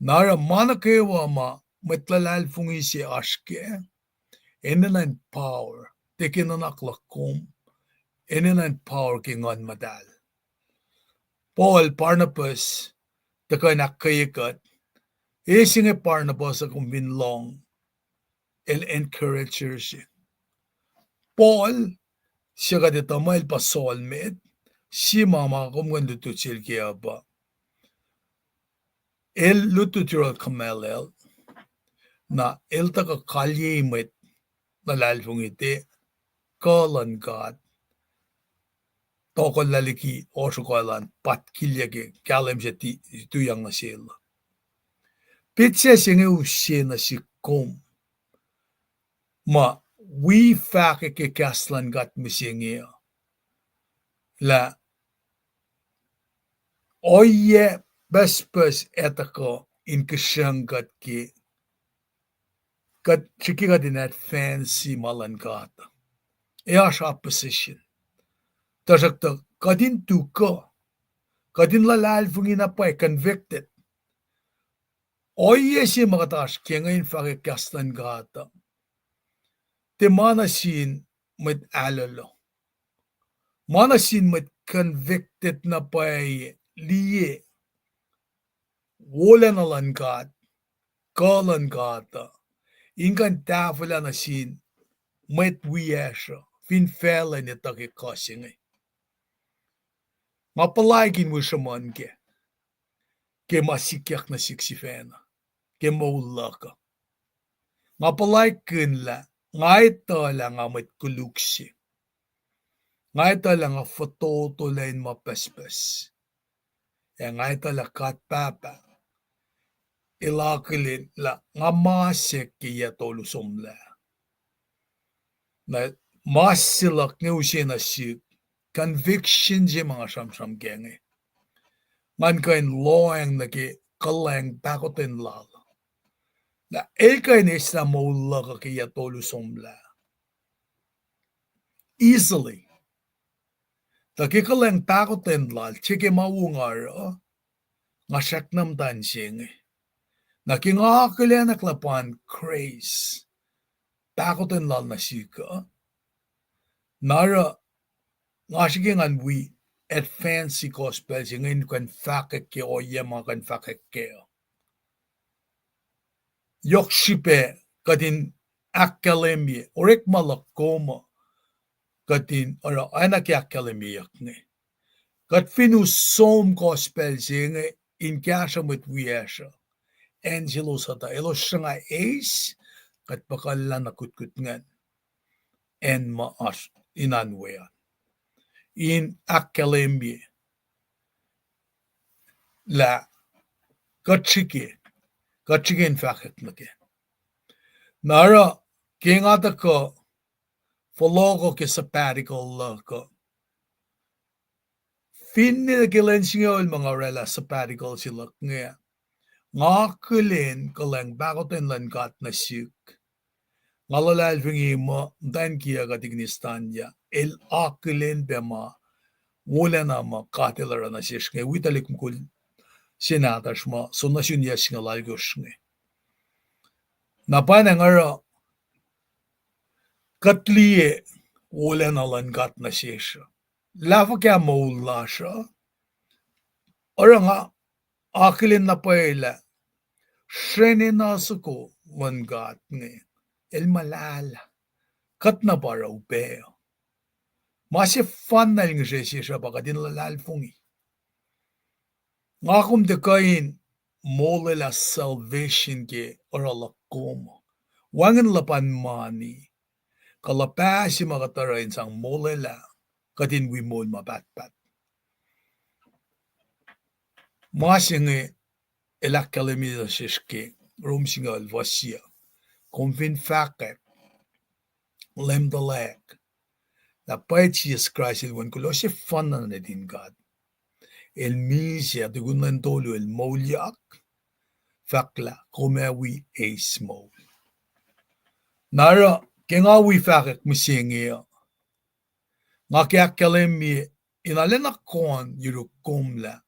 Na oruh ma nuh kwewa ma mwet luhlahlfongi se oasr kac, enenuh in power, tiac ke nuhnak luhk kom, enenuh in power ke Nguhn Muhtahl. Paul, Barnabas, tuhkuh in ahkkweye kuht. E se inge Barnabas uh kom fin lohng, el encourager se. Paul, suc kuht etuh muh el pa Saul met, sie ma ma kom kuh in lutlut sel ke uh pa el lutlut yohrohl Gamaliel, na el tuhkuh kalyei mwet luhlahlfongi te kuh luhn God, tohkohllah liki osroko elan patkilyac ke kahlwem se tuiyang nuh sel. Petsac se inge use nuh sihk kom ma wi fahkwack ke kahs luhn God mihsenge uh, lah ohiyac pucspucs ac tuhkuh in kihsracng kuht ke kuht srihke kuht in advance ma luhn God. Ac oasr opposition. Tuhsruhktuh kuht in tuhkuh, kuht in luhlahlfongi na pwacye, convicted. Ohiyac se ma kuht oasr ke inge in fahkwack kahs luhn God uh, tiac ma nuh sin mwet ahlolo, ma nuh sin mwet convicted na pwacye, liye wolacna luhn God, kuh luhn God uh, in kuh in tahfwelah nuh sin mwet wiyacsr uh fin facluh in etuh ke kuh se inge. Nga puhlaik in wi sruhmuhn kac ke ma sikyak nuh sihk sifacna ke moul luhk uh. Nga puhlaikihn lah nga etuh lah nga mwet koluk se. Nga etuh lah nga fototo lah in ma pucspucs. Ac nga etuh lah God Pahpah El akihlen lah nga masack ke yac tolu somlah. Na mas se luhk inge use nuh sihk conviction se ma nga sramsram kac inge. Ngan kuh in lohacng nuh ke kuhlwacng pahkotwen lal. Na el kuh in eslah moul luhk uh ke yac tolu somlah easily. Tuh ke kuhlwacng pahkotwen lal, se ke ma wo nga oruh, nga srackna muhta in se inge. Na ke nga akihlenak lah pa in grace, pahkotwen lal nuh sihk uh, na oruh nga srihke ngan wi advance gospel se inge in kuh in fahkwack ke ohiyac ma kuh in fahkwack kac uh. Yohk srihpac kuht in ahkkahlwemye orekma luhk kom uh, kuht in oruh oacna ke ahkkahlwemyeyuck inge. Kuht fin us som gospel se inge in kahsruh mwet wiyacsr uh, acn selos uh tuh elos sruhnga eis, kuht puhkuhllah na kutkut ingacn acn ma oasr in an we an, in ahkkahlwemye lah kuht srihke, kuht srihke in fahkwack nuh kac. Na oruh, ke nga tuhkuh fohlohkoh ke sabbatical luhk uh, finne ke lwen singucul ma nga oraclah sabbatical se luhk inge, nga akihlen kuhlwacng pahkotwen luhn God nuh sihk. Nga luhlahlfongi muh muhtwacn kiyuck uh Tikinis Tanya el akihlen pac ma wolacna ma God El oruh nuh sesr inge, wi tuhlihk mukul se nahtuhsr ma soenna sun yac singucul alkosr inge. Na pwacnwacng oruh kuht liye wolacna luhn God nuh sesr uh, lah fuhkah moul lasr uh, oruh nga akihlen na pwacye lah srwacnena soko luhn God inge, El muhlahlah, kuht na pa oruh upac uh. Ma sefanna El ngihsre sesr uh pa kuht in luhlahlfongi. Nga kom tiac kuh in molwelah salvation ke oruh luhk kom. Wacngihn luhpan mani, kuh luhpah se ma kuht oruh in sang molwelah kuht in wi moul ma pahtpaht. Ma se inge El ahkkahlwemye nuh sesr ke Rom singucul fuhs yuc, kom fin fahkwack Leum tuhlac, lah pwacye Jisus Kraist El Wen kuloh sefanna nuhtin God, El misac, tukun lwen tolu El moulyak, fahk lah kom ac wi eis moul. Na oruh ke nga wi fahkwack mihsenge uh, nga ke ahkkahlwemye in arulacna kohn yuruk kom lah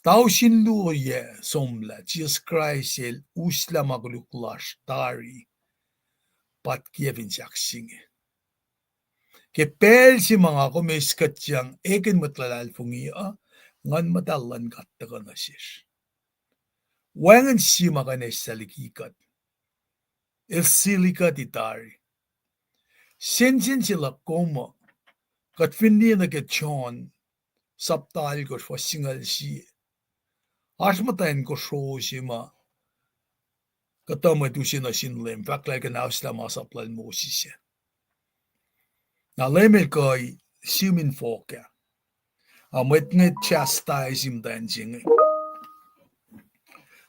tausin luo yac somlah Jisus Kraist El uslah ma koluk lasr tari, pa tiac fin sahk se inge. Ke pacl se ma nga kom eis kuhtyang ekihn mwet luhlahlfongi uh, Nguhn Muhtahl luhn God tuhkuh nuh sesr. Wacngihn sie ma kuh in eis liki kuht. El sili kuht tari. Sensen se luhk kom uh, kuht fin liye nuh ke John sapta alkosr fuhs singucul sie, oasr muhtwacn kosro se ma kuhtuh mwet use nuh sin Leum, fahk lah el kuhnahoslah masap lal Moses ah. Na Leum El kuh, sim in fohk ah. A mwet inge chastise muhtwacn se inge.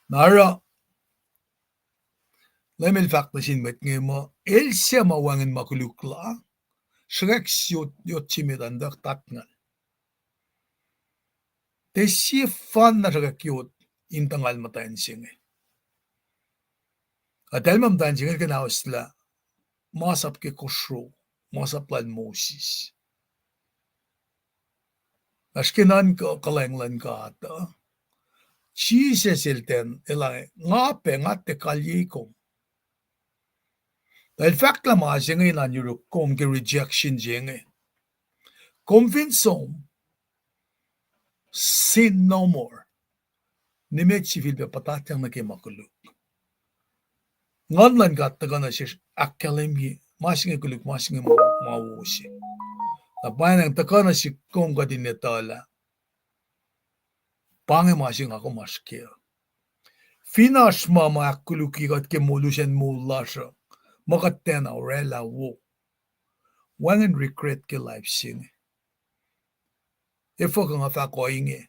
Na oruh Leum El fahk nuh sin mwet inge muh el suc ma wacngihn ma koluk la, sruhkwack yot, yot se met an tuh tatngal. Tiac sie fanna sruhkwack yot in tuhngal muhtwacn se inge. Eltahl ma muhtwacn se inge el kuhnahoslah masap ke kosro, masap lal Moses. Oasr ke nuhnkuh kuhlwacng luhn God uh, Jisus El tiacna, El, nga pac, nga tiac kalyei kom. Tuh El fahk lah ma se inge in oan yuruk kom ke rejection se inge. Kom fin som, sin no more. Nimet sifilpac puhtatyang nuh ke ma koluk. Nguhn luhn God tuhkuh nuh sesr ahkkahlwemye ma se inge koluk, ma se inge ma, ma wo se. Na pwacnwacng tuhkuh nuh sihk kom kuht in etuh lah pa inge ma se nga kom oasr kac. Fin oasr ma ma ahkkolukye kuht ke moul, lusacn moul lasr uh, ma kuht tiacna oraclah wo, wacngihn regret ke life se inge. Efuh kuh nga fahk ohinge?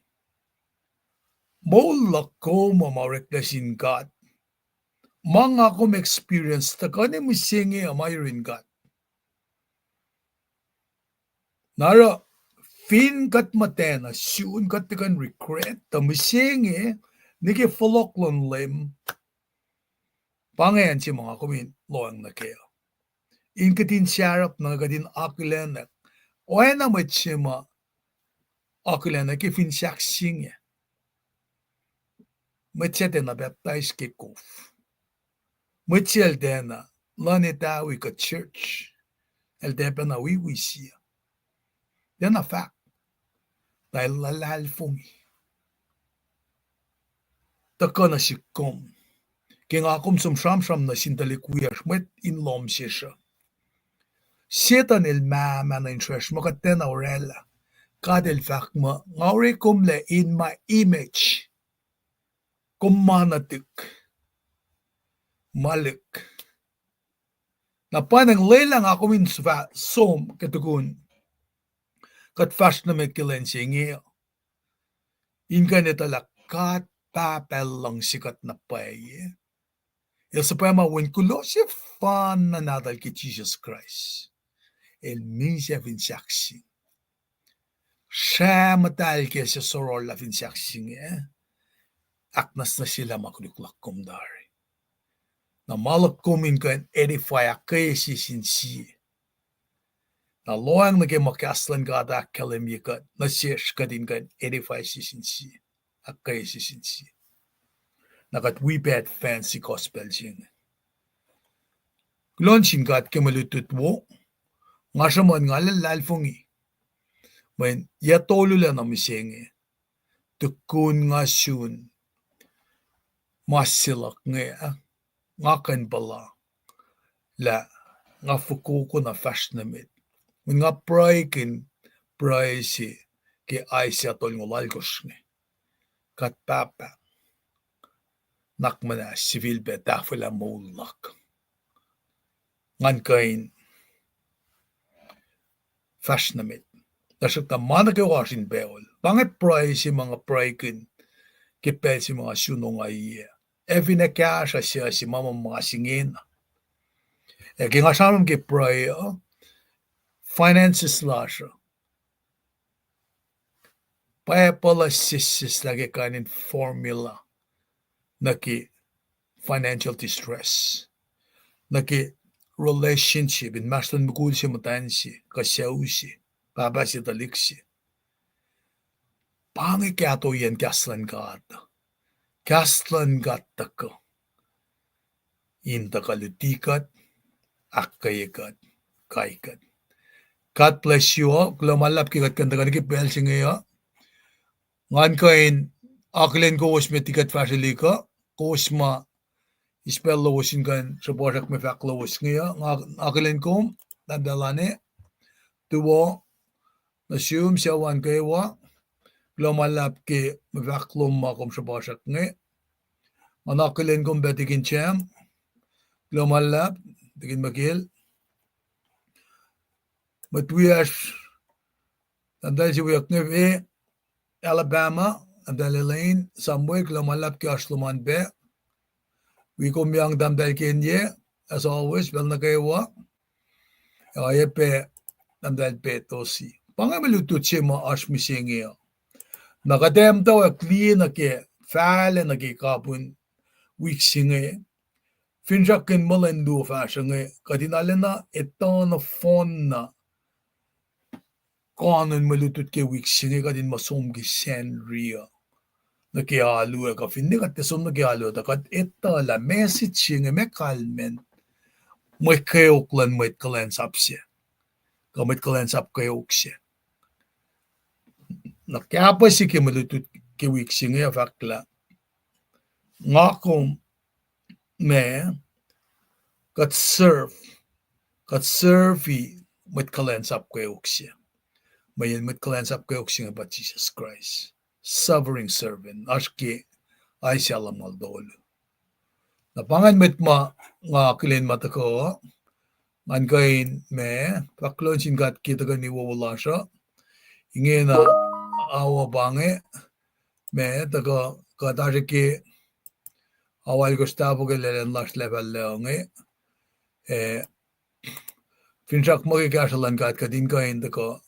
Moul luhk kom uh ma oreklac sin God. Ma nga kom experience tuhkuh nuh mihsenge uh ma yurin God. Na oruh, fin kuht muhtwacn uh sun kuht tuhkuh in regret, tuh mihsenge, nwe ke fohlohk luhn Leum, pa inge acn se ma nga kom in lohacng nuh kac uh. In kuht in sarap na kuht in akihlenak. Oacna mwet se ma akihlenak ke fin sahk se inge. Mwet se tiacna pacptais ke kof. Mwet se el tiacna luhn etawi kuh church. El tiac pacna wiwi sie. Tiacna fahk. Tuh el luhlahlfongi. Tuhkuh nuh sihk kom. Ke nga kom som sramsram nuh sin tuhlihk wiyacsr, mwet in lohm sesr uh. Setuhn el mahmah nuh insracsr muh kuht tiacna oraclah. God El fahk muh, nga orekomlac in ma image. Kom ma nuhtihk. Ma lihk. Na pwacnwacng lwelah nga kom in sifah som ke tukun kuht fahsr nuh met ke lwen se inge uh. In kuh in etuh lah God Pahpah El luhngse kuht na pwacye. El suhpwacma wen kuloh sefanna nahtuhl ke Jisus Kraist. El misac fin sahkseng. Srah muhtahl ke se sororlah fin sahkseng, eh? Ahknwacsnwacsyelah ma koluk luhk kom tari. Na ma luhk kom in kuh in edify ahkkweye sie sin sie. Na lohacng nuh ke ma kahs luhn God ahkkahlwemye kuht, nuh sesr kuht in kuh in edify sie sin sie, ahkkweye sie sin sie. Na kuht wi pac advance gospel se inge. Kuloh nuh sin God ke mwe lutlut wo, nga sruhmuhn nga luhlahlfongi mweyen yac tolu lac na mihsenge, tukun nga sun ma se luhk inge, nga kuh in puhla lah nga fokoko na fahsr nuh met. Mweyen nga pruhekihn pruhe se ke Isaiah tolngoul alkosr inge. Kuht Pahpah, nuhnak muhnahs, sifilpac tahfwelah moul luhk. Ngan kuh in fahsr nuh met. Tuhsruhktuh ma nuh kwewa oasr in pacl. Pa inge pruhe se ma nga pruhekihn ke pacl se ma nga sun ongaiyac. Ac fin ekahsr uh, suc se ma ma ma se ingena. Ac ke nga sramsram ke pruhe uh, finances lasr uh, Bible uh sesseslah ke kain in formula nuh ke financial distress, nuh ke relationship inmahsrlon mukul se muhtwacn se, kuh sucu se, pahpah se tuhlihk se. Pa inge kahtoiyacn kahs luhn God. Kahs luhn God tuhkuh in tuhkuh luti kuht, ahkkweye kuht, kai kuht. God bless you all. Kuloh ma luhlahp ke kuht kuh in tuhkuh nuh ke pacl se inge uh. Ngan kuh in akihlen kowos met liki kuht fahsrwelihk uh, kowos ma eis pacl lowos in kuh in sruhpuhsrak mwe fahk lowos inge uh. Nga akihlen kom, tahmtahel Lane, tuwo, nuh sum suc an kwewa. Kuloh ma luhlahp ke mwe fahk lom ma kom sruhpuhsrak inge. Nga akihlen kom pac tikin Sam. Kuloh ma luhlahp, tikin Michael. Mwet wiyacsr, tahmtahel se wiyuck inge, Alabama, tahmtahel Elaine, Samuel, kuloh ma luhlahp ke oasr lom an pac. Wi kom yang tahmtahel Kenye, as always, pacl nuh kwewa. Oacyacpac tahmtahel Petosi. Pa inge mwe lutlut se ma oasr mihsenge uh. Na kuht ac muhtwacwacack liye nuh ke, fahlac nuh ke kapihn wik se inge. Finsrak in muh lwen luo fahsruh inge, kuht in arulacna etuh nohfohn na koanon mwe lutlut ke wik se inge, kuht in muh som ke Sacnri uh nuh ke alu uh, kuh finne kuht tiac som nuh ke alu uh, tuh kuht etuh lah message se inge ma kalmacn mwe kweok luhn mwet kuhlwacnsap se, kuh mwet kuhlwacnsap kweok se. Na kahpah se ke mwe lutlut ke wik se inge uh fahk lah nga kom ma kuht serve, kuht serve-i mwet kuhlwacnsap kweok se. Mweyen mwet kuhlwacnsap kweok se inge pa Jisus Kraist, suffering servant, oasr ke Isaiah lumngaul tolu. Na pa ingacn mwet ma nga akihlen ma tuhkuh, ngan kuh in ma fahk kuloh nuh sin God ke tuhkweni wowo lasr uh. Ingena awa pa inge, ma tuhkuh kuht oasr ke awa alkosr tahfuh ke lwen lasr lacfacllac inge. Eh, finsrak muh ke kahsruh luhn God kuht in kuh in tuhkuh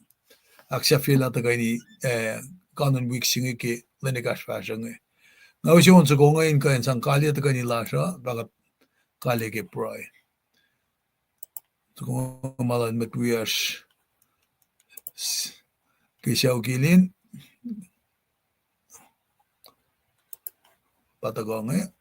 ahksahfyelah tuhkweni, eh, kanon wik se inge ke lwen ekahsr fahsruh inge. Nga use on soko inge in kuh in sang kaliyac tuhkweni lasr uh, pa kuht kaliyac ke pruhe. Soko ma luhn mwet wiyacsr ke sucu Kilin, pa tuhkuh inge.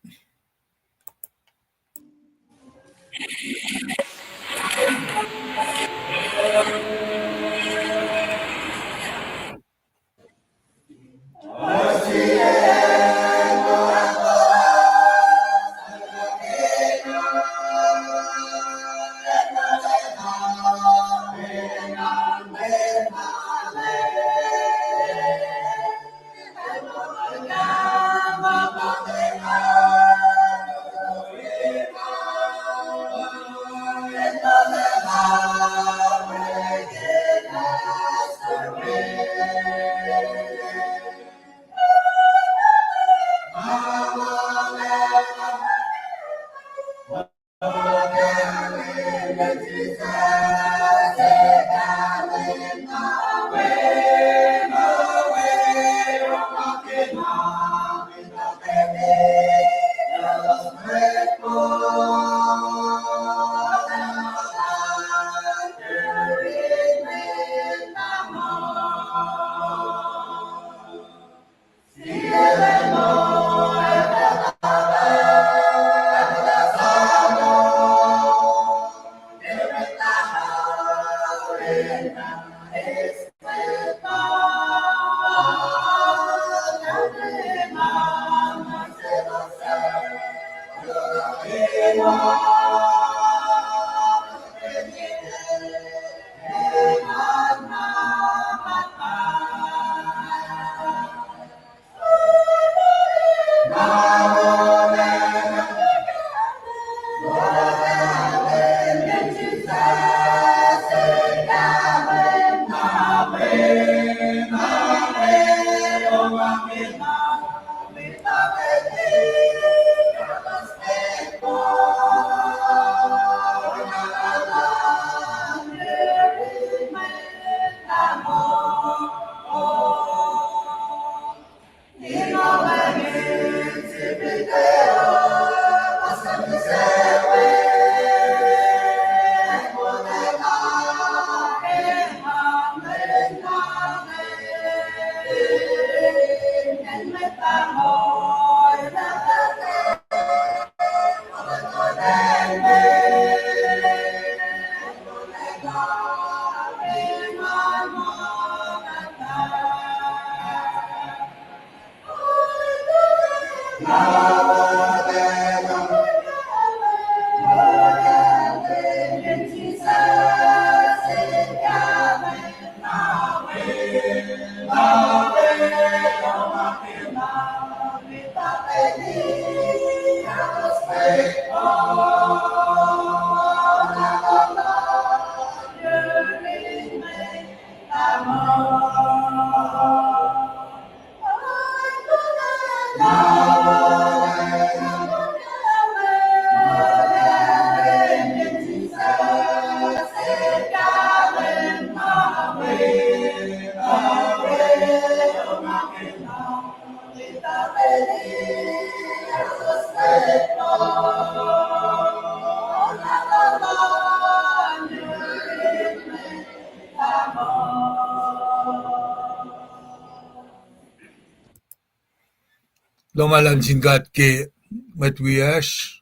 Kuloh ma luhlahp nuh sin God ke mwet wiyacsr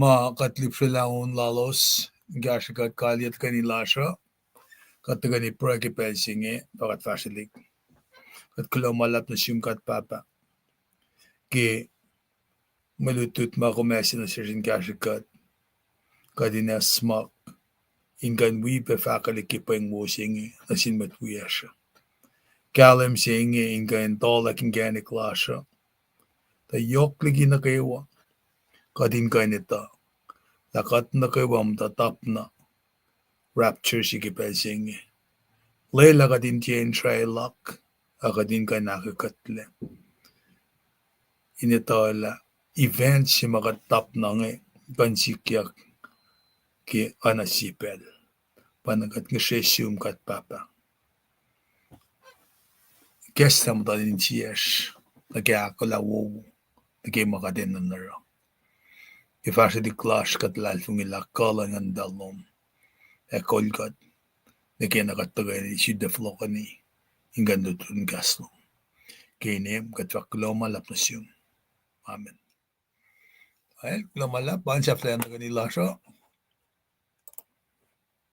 ma kuht lihpsrelah on lalos in kahsrwe kuht kaliyac tuhkweni lasr uh. Kuht tuhkweni pruhe ke pacl se inge, pa kuht fahsrwelihk. Kuht kuloh ma luhlahp nuh sum God Pahpah ke mwe lutlut ma kom ase nuh sesr in kahsrwe kuht, kuht in acsmak in kuh in wi pac fahkwelihk ke pweng wo se inge nuh sin mwet wiyacsr uh. Kahlwem se inge in kuh in tuhlac inkacnek lasr uh, tuh yohk liki nuh kwewa kuht in kuh in etuh lah kuht nuh kwewa muhta tapna rapture se ke pacl se inge. Lwelah kuht in tiac in srwaclak, ac kuht in kuh in ahkkuhtlac in etuh lah event se ma kuht tapna inge kuh in sikyak ke oacna sie pacl. Pa na kuht ngihsre sum God Pahpah, kahs lah muhta insiyacsr nuh ke ahkolah wowo nuh ke ma kuht enenuh oruh. Ke fahsrwelihk lasr kuht luhlahlfongi lah kuh luhn Nguhn Muhtahl lom ac kol kuht nuh ke na kuht tuhkweni sifilpac fohlohkweni in kuh in lutlut in kahs lom. Ke inem kuht fahk kuloh ma luhlahp nuh sum. Amen. Well, kuloh ma luhlahp, pa in sahflahiyacn tuhkweni lasr uh.